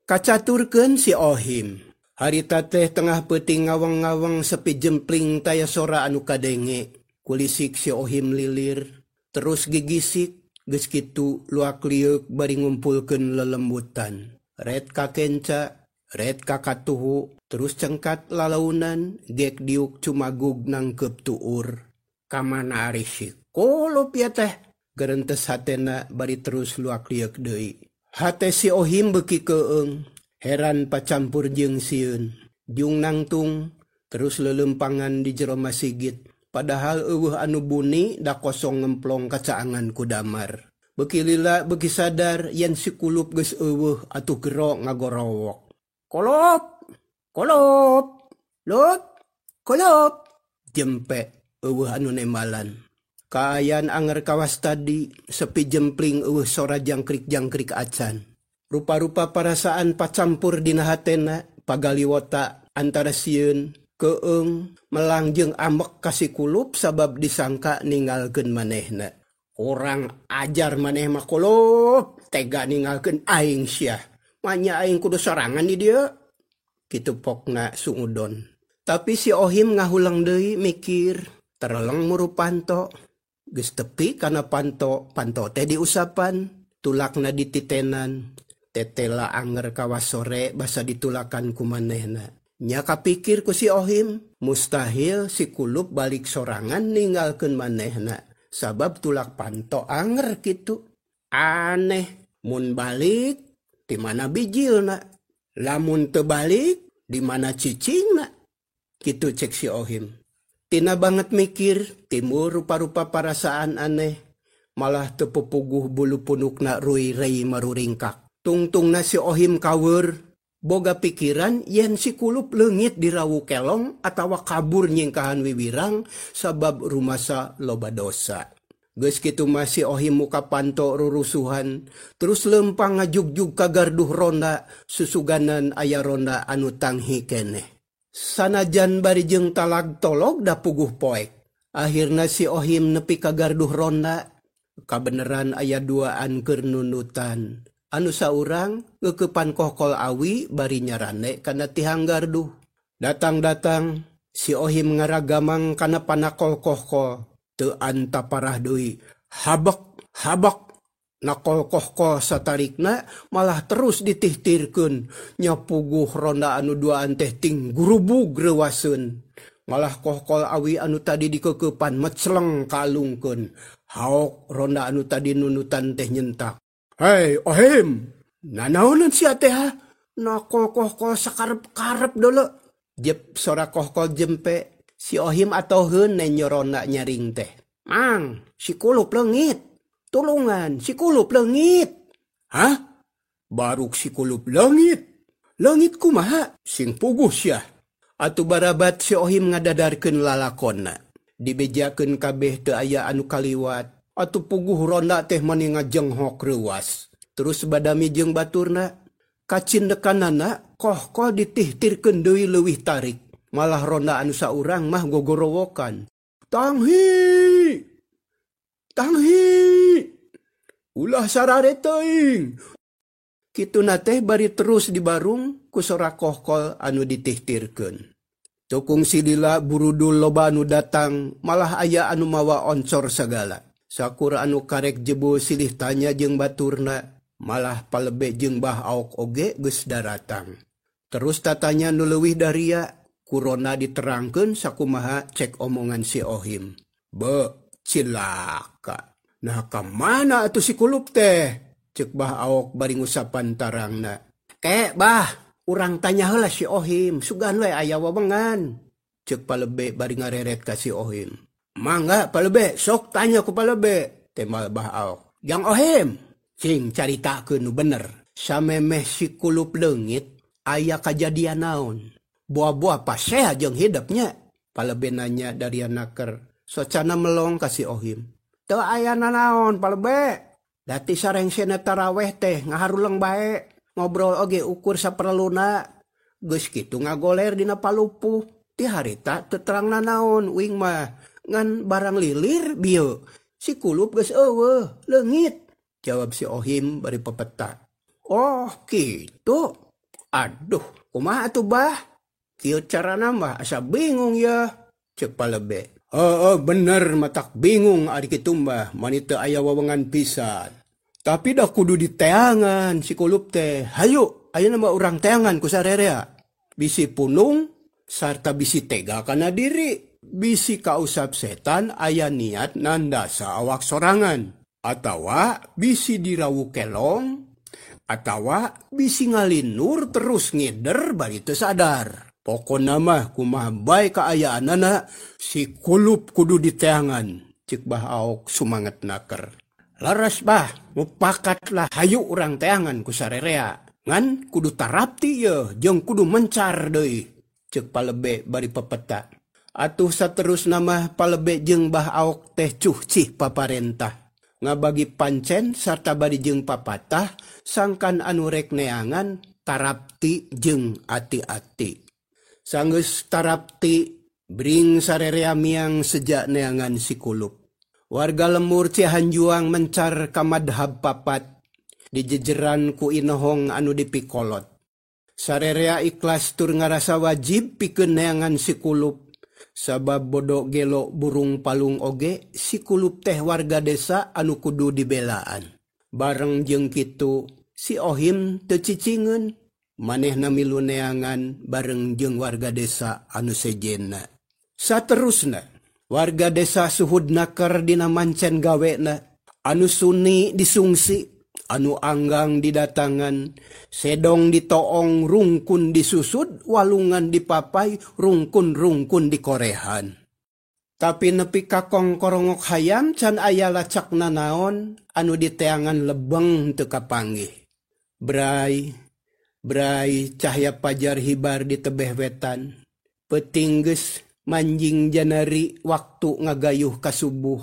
Kacaturkeun si Ohim. Harita teh tengah peuting ngaweng-ngaweng sepi jempling taya sora anu kadenge. Kulisik si Ohim lilir, terus gigisik. Geus kitu luak lieuk bari ngumpulkeun lelembutan. Red ka kenca, red ka katuhu, terus cengkat lalaunan, gek diuk cumagug nangkep tuur. Kamana ari si Kulup ya teh? Gerentes hatena bari terus luak lieuk deui. Hate si Ohim beuki keung, heran pacampur jeung sieun. Jung nangtung, terus lelempangan di jero masigit. Padahal eueuh anu buni da kosong ngemplong kacaangan ku damar. Beuki lila beuki sadar yen si Kulup geus eueuh atuh gero ngagorowok. Kulup, Kulup, Lup, Kulup. Jempe eueuh anu nembalan. Kaayaan anger kawas tadi sepi jempling eueuh sora jangkrik-jangkrik acan. Rupa-rupa parasaan pacampur dina hatena pagaliwota antara sieun, keung, melang jeung ambek ka si Kulup sabab disangka ninggalkeun manehna. Kurang ajar maneh mah Kulup, tega ninggalkeun aing sia. Manya aing kudu sorangan di dieu. Kitu pokna sungudon. Tapi si Ohim ngahuleng deui mikir, tereleng muru panto. Geus tepi kana panto, panto teh diusapan, tulakna dititenan. Tetela anger kawas sore basa ditulakan ku manehna. Nya kapikir ku si Ohim, mustahil si Kulup balik sorangan ninggalkeun manehna, sabab tulak panto anger kitu. Aneh, mun balik di mana bijilna, lamun teu balik di mana cicingna. Kitu cek si Ohim. Tina banget mikir, timbul rupa-rupa parasaan aneh, malah teu pupuguh bulu punukna rui-rei maruringkak. Tungtungna si Ohim kaweur, boga pikiran yen si Kulup leungit di rawu kelong atawa kabur nyingkahan wiwirang sabab rumasa loba dosa. Geus kitu mah si Ohim muka panto rurusuhan terus leumpang ngajugjug ka garduh ronda susuganan aya ronda anu tanghi keneh. Sanajan bari jeung talag tolog da puguh poek. Akhirna si Ohim nepi ka garduh ronda. Kabeneran aya duaan keur nundutan. Anu saurang ngeukepan kohkol awi bari nyarane kana tihang garduh. Datang-datang si Ohim ngaragamang kana panakol kohkol. Teu anta parah deui. Habek habek nakol kohkol satarikna malah terus ditihtirkeun. Nya puguh ronda anu duaan teh ting gurubug reuaseun. Malah kohkol awi anu tadi dikeukeupan mecleng kalungkeun. Haok ronda anu tadi nundutan teh nyentak. Hei Ohim, nanaonan sia teh ha? Nakol kohkol sakarep-karep deuleu. Jep sora kohkol jempe. Si Ohim atoheun nenyo ronda nyaring teh. Mang, si kulup leungit. Tulungan, si kulup leungit. Hah? Baruk si kulup leungit. Leungit kumaha? Sing puguh sia. Atuh barabat si Ohim ngadadarkeun lalakonna. Dibejakeun kabeh teu aya anu kaliwat. Atuh puguh ronda teh mani ngajenghok reuas. Terus badami jeung baturna. Kacindekanana kohkol ditihtirkeun deui leuwih tarik. Malah ronda anu saurang mah gogorowokan. Tanghi! Tanghi! Ulah sarare teuing. Kituna teh bari terus dibarung ku sora kohkol anu ditihtirkeun. Tukung silila burudul loba anu datang, malah aya anu mawa oncor sagala. Sakur anu karek jebul silih tanya jeung baturna, malah palebe jeung Bah Aok oge geus daratang. Terus tatanya nu leuwih daria, kurona diterangkeun sakumaha cek omongan si Ohim. Be, cilaka. Nah ka mana atuh si kulup teh? Cek Bah Aok bari ngusapan tarangna. Ke bah, urang tanya heula si Ohim, sugan we aya wewengan. Cek palebe bari ngareret ka si Ohim. Mangga palebe, sok tanya ku palebe, temal Bah Aok. Jang Ohim, cing caritakeun nu bener. Samemeh si kulup leungit, aya kajadian naon? Buah-buah pasea jeung hidepnya. Palebe nanya dari naker. Socana melong ka si Ohim. Teu aya nanaon palebe. Dati sarengsena taraweh teh ngaharuleng bae. Ngobrol oge ukur saperluna. Geus kitu ngagoler dina palupuh. Ti harita teu terang nanaon uing mah. Ngan barang lilir bieu. Si kulup geus eueuh, leungit. Jawab si Ohim bari pepeta. Oh, kitu. Aduh, kumaha atuh bah? Kieu carana mah asa bingung ya. Cek palebe. Heeh, bener matak bingung ari kitu mah, mani teu aya wewengan pisan. Tapi dah kudu diteangan si kulup teh. Hayu, ayeuna mah urang teangan ku sarerea. Bisi punung sarta bisi tega kana diri. Bisi kausap setan aya niat nandasa awak sorangan. Atawa bisi dirawu kelong, atawa bisi ngalinur terus ngider bari teu sadar. Pokona mah kumaha bae kaayaanana si kulup kudu diteangan. Cek Bah Aok sumanget naker. Leres bah, mupakat lah hayu urang teangan ku sarerea. Ngan kudu tarapti ye, jeung kudu mencar deui. Cek palebe bari pepeta. Atuh saterusna mah palebe jeung Bah Aok teh cuh cih paparentah. Ngabagi pancen sarta bari jeung papatah sangkan anu rek neangan tarapti jeung ati-ati. Sanggeus tarapti bring sarerea miang sejak neangan si kulup. Warga lemur Cihanjuang mencar ka madhab papat dijejeran ku inohong anu dipikolot. Sarerea ikhlas tur ngarasa wajib pikeun neangan si kulup. Sabab bodo gelo burung palung oge si kulup teh warga desa anu kudu dibelaan. Bareng jeung kitu si Ohim teu cicingeun. Manehna milu neangan bareng jeung warga desa anu sejenna. Saterusna warga desa suhud naker dina mancen gawena, anu suni disungsi, anu anggang didatangan, sedong ditoong, rungkun disusud, walungan dipapai, rungkun-rungkun dikorehan. Tapi nepi ka kongkorongok hayam can aya lacak nanaon anu diteangan lebeng teu kapanggih. Brai, brai cahya pajar hibar di tebeh wetan. Peuting geus manjing janari waktu ngagayuh ka subuh.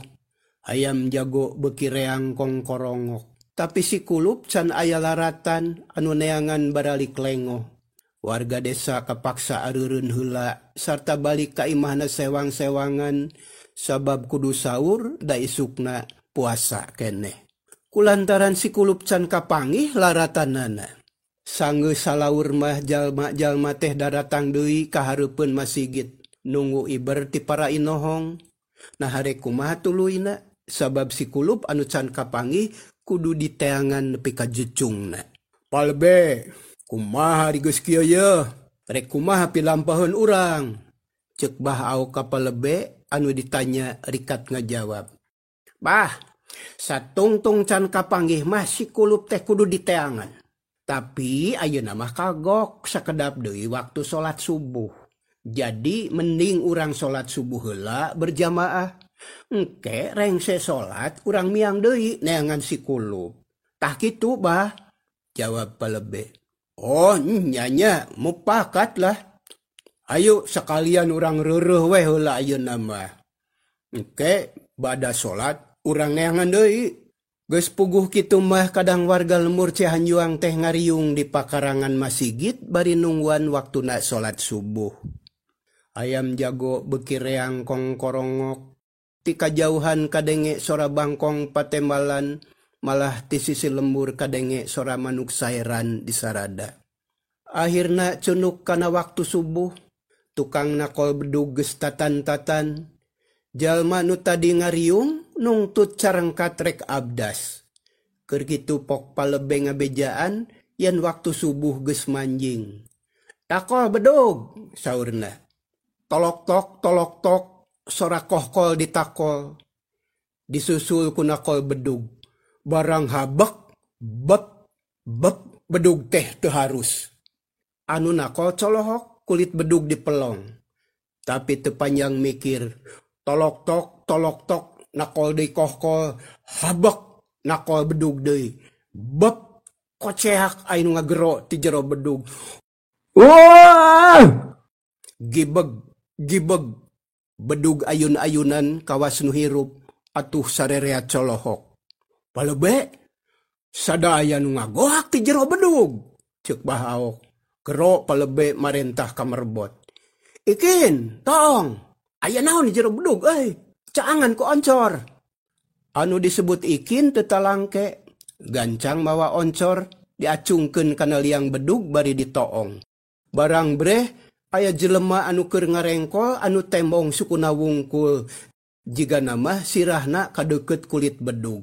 Ayam jago beuki reang kongkorongok. Tapi si kulup can aya laratan anu neangan baralik lengoh. Warga desa kapaksa areureun heula sarta balik ka imahna sewang-sewangan sabab kudu sahur da isukna puasa keneh. Kulantaran si kulup can kapanggih laratanana. Sanggeus salaur mah jalma-jalma teh daratang deui ka hareupeun masigit nunggu iber ti para inohong. Nah harek kumaha tuluyna sabab si kulup anu can kapanggih kudu diteangan nepi ka jecungna. Palbe, kumaha ari geus kieu yeuh? Rek kumaha pilampaheun urang? Ceuk Bah Aok ka Palebe anu ditanya rikat ngajawab. Bah, satungtung can kapanggih mah si kulup teh kudu diteangan. Tapi ayeuna mah kagok sakedap deui waktu salat subuh. Jadi mending urang salat subuh heula berjamaah. Engke rengse salat urang miang deui neangan si kulup. Tah kitu bah, jawab Palebe. Oh nya mupakat lah. Ayo sekalian urang reureuh we heula ayeuna mah. Engke bada salat urang neangan deui. Geus puguh kitu mah kadang warga lembur Cihanjuang teh ngariung di pakarangan masigit bari nungguan waktuna salat subuh. Ayam jago beuki reang kongkorongok. Ti kajauhan kadenge sora bangkong patembalan, malah ti sisi lembur kadenge sora manuk saeran di sarada. Akhirna cunuk kana waktu subuh, tukang nakol bedug geus tatan-tatan. Jalma nu tadi ngariung nungtut carengkat rek abdas. Keur kitu pok Palebe ngabejaan yen waktu subuh geus manjing. Takol bedug saurna. Tolok tok sora kohkol ditakol. Disusul ku nakol bedug. Barang habek beb beb bedug teh teu harus. Anu nakol colohok kulit bedug dipelong. Tapi teu panjang mikir. Tolok tok nakol deui kohkol habek nakol bedug deui beb koceak aya nu ngagero ti jero bedug. Wah! Gibeg gibeg bedug ayun-ayunan kawas nu hirup atuh sarerea colohok. Palebe sadaya nu ngagoak ti jero bedug ceuk Bah Aok. Gero Palebe marentah ka merbot. Ikin tong aya naon di jero bedug euy, caangan ku oncor. Anu disebut ikin teu talangke, gancang mawa oncor diacungkeun kana liang bedug bari ditoong. Barang breh aya jelema anu keur ngarengkol anu tembong sukuna wungkul. Jigana mah sirahna kadeukeut kulit bedug.